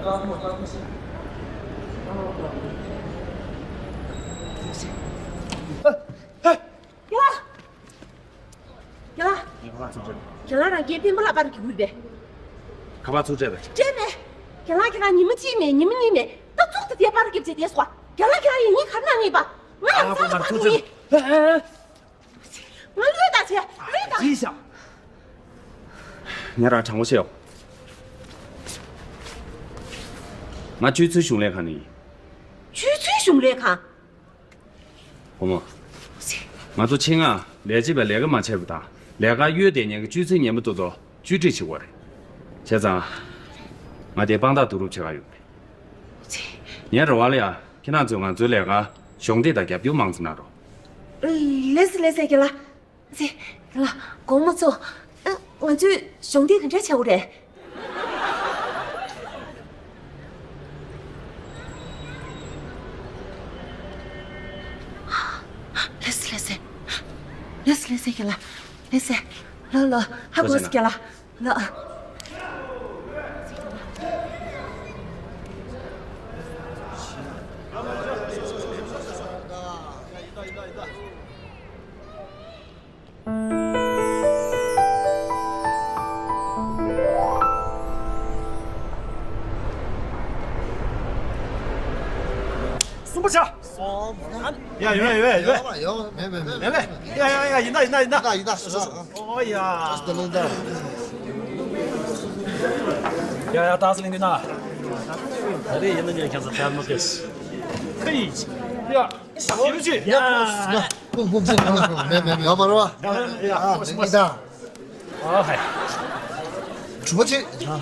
རྒན་ལགས། རྒན་ལགས། རྒན་ལགས་རང་གིས་སྤེན་པ་ལགས་པར་གྱི་དགོས་པས། ཁ་པར་ཚུར་སྤྲད་པས། སྤྲད་པས། རྒན་ལགས། ཁྱེད་རང་ཉི་མ་གཅིག་མེད། ཉི་མ་གཉིས་མེད། ད་ཙུག་ཏུ་དེ་པར་རྒྱབ་བྱས་བསྡད་སོང་། རྒན་ལགས། ཁྱེད་རང་ཡིན་ཉིན་ག་རེ་གནང་ངེས་པ། ང་ལ་ཨ་ཚང་ལ་པར་ཐུག་ངེས། ཨ་ཨ། ང་ལོས་དང་བྱས། ལོས་དང་། ཡིན་ཤག་ངས་རང་དྲང་པོ་བཤད་ཡོང་། ང་སྤྱོད་ཚུལ་གཞུང་ལས་ཁང་ནས་ཡིན། སྤྱོད་ཚུལ་གཞུང་ལས་ཁང་། སྒོར་མོ། ང་ཚོ་ཆེད་མངགས་ལས་བྱེད་པས་ལས་ཀ་མ་བྱས་པ་དང་། ལས་ཀར་གཡོལ་བསྡད་མཁན་གྱི་སྤྱོད་ཚུལ་ངན་པ་དེ་ཚོ་བཅོས་སྒྲིག་བྱེད་དགོས་རེད། བྱས་ཙང་། ང་དེ་དཔང་རྟགས་བསྡུ་རུབ་བྱེད་ག་ཡོང་གི་རེད། ངའི་རེ་བ་ལ་ཡ། ཁྱེད་རང་ཚོས་ང་ཚོའི་ལས་ཀར་གཞོགས་འདེགས་དང་རྒྱབ་སྐྱོར་མང་ཙམ་གནང་རོགས། ལགས་སེ་ལགས་སེ། རྒན་ལགས། ལགས་སེ། རྒན་ལགས། དགོང་མོ་ཚོ། ཨ། ང་ཚོས་གཞོགས་འདེགས་ག་འདྲ་བྱ་དགོས་རེད། ལགས་སེ་ལགས་སེ། ལགས་སེ་ལགས་སེ། རྒན་ལགས། ལགས་སེ། ལགས་ལགས། ཧ་གོ་སོང་། རྒན་ལགས། ལགས། གསུམ་པ་བྱ། ཡ། ཡོད་པས། ཡོད་པས། ཡོད་པས། ཡོད་པས། མེད་མེད་མེད། མེད་པས། ཡ་ཡ་ཡ། ཡིན་ད་ཡིན་ད་ཡིན་ད། ཡིན་ད་ཡིན་ད། ཨོ་ཡ། ད་ལོ་ད། ཡ་ཡ། ད་སི་ལིང་གི་ན། ད་རེས་ཡིན་ན་ཉན་ཁྱེད་ཚོ་ཐལ་མོ་ཏེས། ཧེ། ཡ། ཡ། ཡ། ཡ། མེད་མེད་མེད། ཡ་མ་རོ། ཡ། ཡ། ཡིན་ད། གྲུ་པ་ཆེ།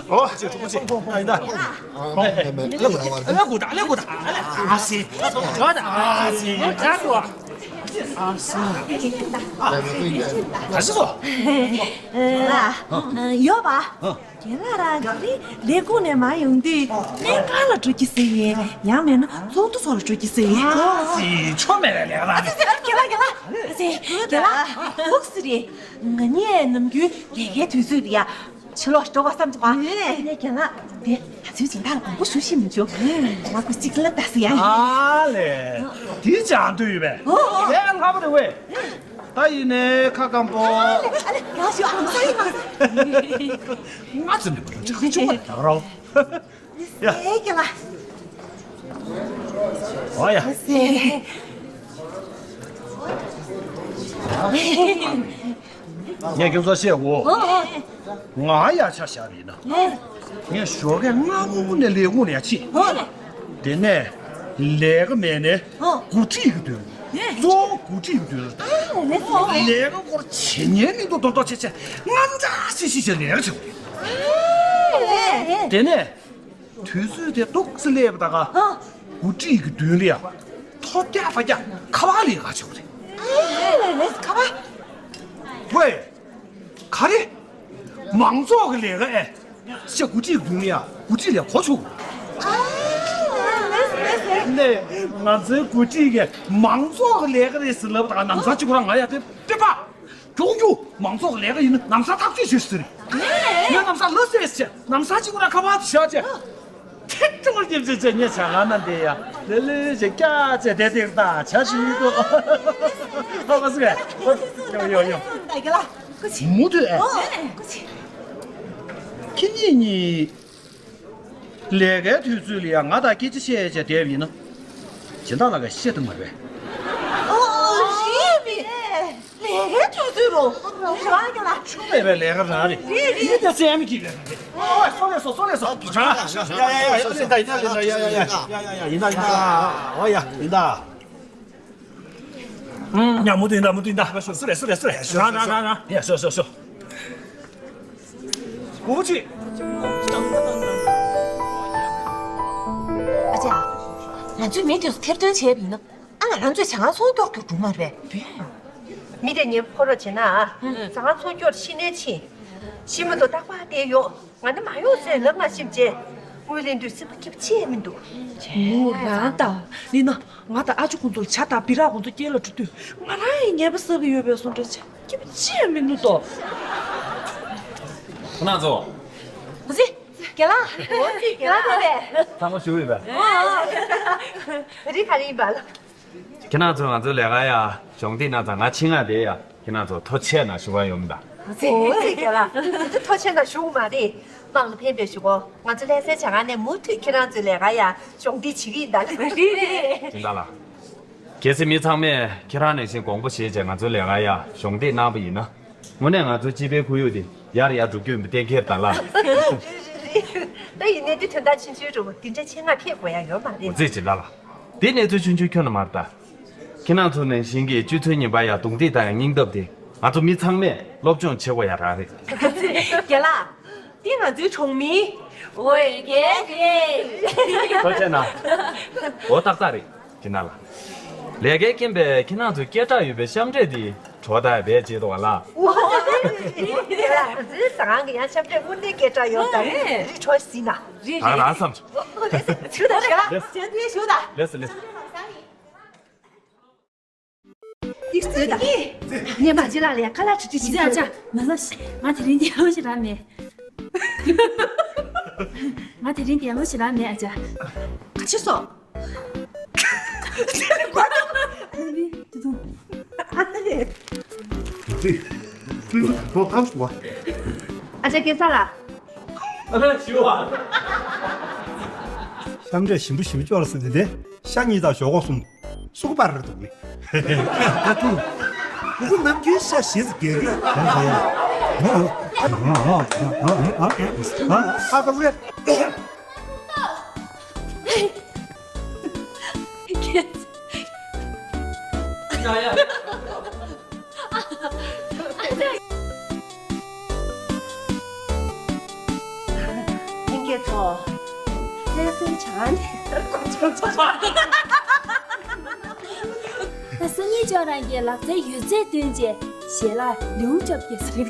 ཨོ་ཆེ། གྲུ་པ་ཆེ། ཨ་ཡིན་ད། ཨ་མེད་མེད། ཨ་ལེ་གུ་ད། ཨ་ལེ་གུ་ད། ཨ་ལེ། ཨ་སི། ཨ་སི། ཨ་སི། ཨ་སི། ད་ཤི་སོ། ཡོད་པ། རྒན་ལགས་རང་ག་རེ་ལས་ཁུངས་ནས་མར་ཡོང་དུས་སྨན་ཁང་ལ་འགྲོ་གི་ཟེར་ཡིན། ཡང་མིན་ན་ཚོགས་འདུ་ཚོགས་ལ་འགྲོ་གི་ཟེར་ཡིན། ཨ་སི། ཆོ་མེད་ལ་ལས་ར། རྒན་ལགས། རྒན་ལགས། རྒན་ལགས། ལུགས་སུ་རེད། ང་གཉིས་ནམ་རྒྱུན་ལས་ཀའི་དུས་ཚོད་རེད་ཡ། ཕྱི་ལོགས་འགྲོ་བ་བསམ་ཐུབ་པ། ངས་རྒན་ལགས་དེ་ང་ཚོའི་སྦྱིན་བདག་ལ་དགོངས་པ་ཞུ་ཤེས་མི་བྱུང་། ང་ཁོ་གཅིག་ལ་ལྟ་སི་ཡ། ཨ་ལེ། དེ་ཅང་འདོད་ཡོད་པས། ཨོ་ཨོ། ལས་སླ་པོ་རེད་ཝེ། ད་ཡིན་ནའི་ཁ་སྐམ་པོ། ཨ་ལེ་ཨ་ལེ། ཡག་ཤོས། ཨ་ལེ། ང་ཚོ་ནི་བུ་ལོ་ཅག་ཅུང་པ་དག་རོགས། ཡ། ཨེ་རྒན་ལགས། ཨོ་ཡ། ཨ་སེ། ངས་ཁྱོད་ཚོ་བཤད་གོ། ཨོ་ཨོ། ང་ཡ་ཆ་བཞག་པ་ཡིན་ན། ཨོ། ངས་ཞོགས་ཀས་སྔ་པོ་ནས་ལས་ཁུངས་ནས་ཕྱིན། ཨོ། དེ་ནས་ལས་ཀ་མེད་ནས། ཨོ། འགོ་ཁྲིད་ཀྱི་མདུན། ཨེ། གཙོ་བོ་འགོ་ཁྲིད་ཀྱི་མདུན་ལ། ཨ་ལེ་ལེ། ལས་ཀ་སྐོར་བྱེད་ཉན་མི་འདུག་མདོག་མདོག་བྱས་བྱས་རྔམ་འཇགས་ཤིག་ཤིག་བྱས་ལས་ཀ་བྱེད་དགོས། ཨ་ལེ། དེ་ནས། དུས་ཚོད་དེ་ཏོག་ཙམ་སླེབས་པ་ད་ག་ཨ། འགོ་ཁྲིད་ཀྱི་མདུན་ལ་ཡ། ཐོབ་རྒྱག་ཕ་རྒྱག་ཁ་པར་ལས་ཀ་བྱེད་དགོས་རེད། ཨ་ལེ་ལེ། ཁ་པར། ཝེ། ག་རེ། མང་ཚོགས་ཀྱི་ལས་ཀ་ཨེ། ཤ། འགོ་ཁྲིད་ཀྱི་མདུན་ལ་ཡ། འགོ་ཁྲིད་ལས་གོ་ཆོག་ཨ་ལེ་ལེ། ནས་ང་ཚོའི་འགོ་ཁྲིད་ཀྱིས་མང་ཚོགས་ཀྱི་ལས་ཀ་རེད་ཟེར་ལབ་པ་ད་ག་ནམ་ཚང་གཅིག་ཁོ་རང་ང་ཡ་དེ་སྤྲད་པ། མགྱོགས་མགྱོགས། མང་ཚོགས་ལས་ཀ་ཡིན་ན་ལམ་སང་ཐག་གཅོད་བྱོས་ཟེར། ངས་ལམ་སང་ལ་སེ་སེ་ལམ་སང་གཅིག་པུ་ར་ཁ་པར་དུ་བཞག་བྱས། ཐེ་ཏོ་རྒྱབ་བྱས་བྱས་ངས་བྱ་ང་ན་འདི་ཡ་ལེ་ལེ་བྱས་སྐྱ་བྱས་བསྡད་དེ་ད་བྱ་ཞིག་ཡིན་དོ། ཧ་པ་སི་གས། ཡོ་ཡོ་ཡོ། མུ་མཐུད་ཨེ། ཁྱེད་གཉིས་གཉིས། ལས་ཀའི་དུས་ཚོད་ལ་ཡང་ང་དང་སྐད་ཆ་བཤད་བྱས་བསྡད་པ་ཡིན་ན། སྦྱིན་བདག་ལགས་ཀྱིས་བཤད་ཐུབ་མ་རེད། ཨོ་རེད་པས། ལས་ ལས་ཀའི་དུས་ཚོད་རུ། རང་གི་ལ། ཆུ་མེད་པའི་ལས་ཀ་རང་རེད། རེད་རེད། ཡིན་ད་ཙམ་གྱིས་ལས་ཀ་རེད། ཨོ་སོ་ལེ་སོ་སོ་ལེ་སོ། ཡ་ཡ་ཡ་ཡིན་ད་ཡིན་ད་ཡིན་ད་ཡ་ཡ་ཡ་ཡིན་ད་ཡིན་ད། ཨོ་ཡ་ཡིན་ད། ཡ་མུ་མཐུད་ཡིན་ད་མུ་མཐུད་ཡིན་ད། སུ་རེད་སུ་རེད་སུ་རེད། རང་རང་རང་རང་། ཡ་སོ་སོ་སོ། གུ་ཅི། ཨ་ཅག་ང་ཚོས་མི་དེ་ཚོ་ཐེར་འདོན་བྱས་པ་ཡིན་ན། ཨ་ང་རང་ཚོས་ཇ་ཁང་ཚོང་སྐྱོར་རྒྱུ་འགྲོ་མ་རེད། མི་དེ་ངའི་ཕོ་རོག་བྱེད་ན་ཨ། ཇ་ཁང་ཚོང་སྐྱོར་ཤི་ནས་ཕྱིན། ཤི་མ་ཐུབ་རྟག་པར་བསྡད་ཡོང་། ང་ནི་མ་ཡོང་ཟེར་ལབ་མ་ཤེས་བྱས། དངུལ་ལེན་དུས་སེམས་པ་སྐྱིད་པོ་ཅི་ཡང་མི་འདུག་མོ་རང་དང་ལི་ན་ང་དང་ཨ་ཅོ་ཁོང་ཚོར་ཇ་དང་སྦི་རག་ཁོང་ཚོ་སྐྱེལ་ལ་འགྲོ་དུས་ང་རང་ཡང་ཉེས་པ་བསགས་ཀྱི་ཡོད་པའི་བཟོ་འདྲ་བྱས། སྐྱིད་པོ་ཅི་ཡང་མི་འདུག་དོ། ཁོ་ན་ཚོ། གཟི། རྒན་ལགས། འོ་ཙི་རྒན་ལགས་ཕེབས་པས། ཚང་མ་བཞུགས་ཡོད་པས། ཨོ། ད་རིང་ག་རེ་ཡིན་པ། ཁྱེད་རང་ཚོ་ང་ཚོའི་ལས་ཀ་ཡ་གཞོགས་འདེགས་གནང་ཙང་ང་ཆེད་མངགས་བསྡད་ཡ། ཁྱེད་རང་ཚོ་ཐུགས་རྗེ་ཆེ་གནང་ཞུ་བ་ཡོང་ད། འོ་ཙི་རྒན་ལགས། ང་ཚོ་ཐུགས་རྗེ་གནང་ཞུ་མ་རེད། དམངས་ལ་ཕན་པའི་ཞུ་གོ། ང་ཚོ་ལྷ་སའི་ཇ་ཁང་ནས་མུ་མཐུད་ཁྱེད་རང་ཚོའི་ལས་ཀ་ཡ་གཞོགས་འདེགས་བྱེད་ཀྱི་ཡིན་ད། རེད་རེད། སྦྱིན་བདག་ལགས། གལ་སྲིད་མི་ཚང་མས་ཁྱེད་རང་ནང་བཞིན་དགོངས་པ་བཞེས་བྱས་ང་ཚོའི་ལས་ཀ་ཡ་གཞོགས་འདེགས་གནང་བ་ཡིན་ན། དངོས་གནས་ང་ཚོའི་སྤྱི་པའི་ཁོར་ཡུག་དེ་ཡར་ཡར་འགྲོ་རྒྱུ་ཡིན་པ་གཏན་འཁེལ་དང་ལ། ད་ཡིན་ནའི་འདི་དོན་དག་ཆུང་ཆུང་རུ་འདི་འདྲ་ཆེད་མངགས་ཕེབས་དགོས་ཡ་ཡོད་མ་རེད། འོ་ཙི་ཅི་ལ་ལ། འདི་གནས་ཚུལ་ཆུང་ཆུང་ཁྱོན་ནས་མ་རེད་ད། ཁྱེད་རང་ཚོ་ནང་བཞིན་གྱི་སྤྱི་ཚོགས་རྙིང་པ་ཡ་རྡུང་རྡེག་དང་ཡ་སྙིང་སྟོབས་དེ་ང་ཚོ་མི་ཚང་མས་སློབ་སྦྱོང་བྱེད་དགོས་ཡ་རང་རེད། རྒན་ལགས། འདི་ང་ཚོའི་གྲོང་མིའི་འོས་འགན་རེད། ཐུགས་རྗེ་གནང་། འོ་ཏག་ཏག་རེད། ཁྱེད་རང་ལ། ལས་ཀའི་རྐྱེན་པས་ཁྱེད་རང་ཚོའི་སྐད་གྲགས་ཡོད་པའི་ཤམ་འབྲས་འདི་གྲོ་ད་བས་བརྗེད་འདུག་ག་ལ། འོ། ཟ་ཁང་གི་ཡང་ཤམ་འབྲས་དངོས་གནས་སྐད་གྲགས་ཡོད་ད། རེད། རི་གྲོ་ཟིན་ན། རེད་ད་རེད། རང་བསམ། ཞུ་ད་ཞུ་ད། ལེགས་སོ་ལེགས་སོ། ཏིག་ཙེ་ད། ངས་མ་ཅི་ལ་ལས་ཁ་ལག་ཁྲི་ཁྲི་ཞིག་ཨ་ཅག་ང་ལ་ཤི། ང་དེ་རིང་འདས་ལོ་ཞིག་རག་མེད། ང་དེ་རིང་འདས་ལོ་ཞིག་རག་མེད་ཨ་ཅག་ག་ཆེ་སོ། ཨ་ཅག་སྐྱེ་ས་ལ། ཨ་ཞུ་བ། ཤམ་འབྲས་ཞིམ་པོ་ཞིམ་པོ་ཅོག་ལ་ཟིན་ཏེ་ཤ་གཉིས་དང་ཞོག་ཁོག་གསུམ། སུ་པར་རེད་འདུག་མི། ད་དུང་། ནུ་གུ་ནམ་རྒྱུན་ཤ་ཞེས་སུ་རྒྱལ་གྱི། ཨ་ཁ་ལོས། ལྷན་རྒྱས་ཚོ། ལྷ་སའི་བྱང་ནས་གོ་ཆོད་ཚོ། ད་སང་ཉིན་ཅོག་རང་གི་ལག་རྩལ་ཡོད་ཚད་བཏོན་རྗེས་ཞལ་ལག་ལེའུ་བཅོ་བརྒྱད་ཟེར།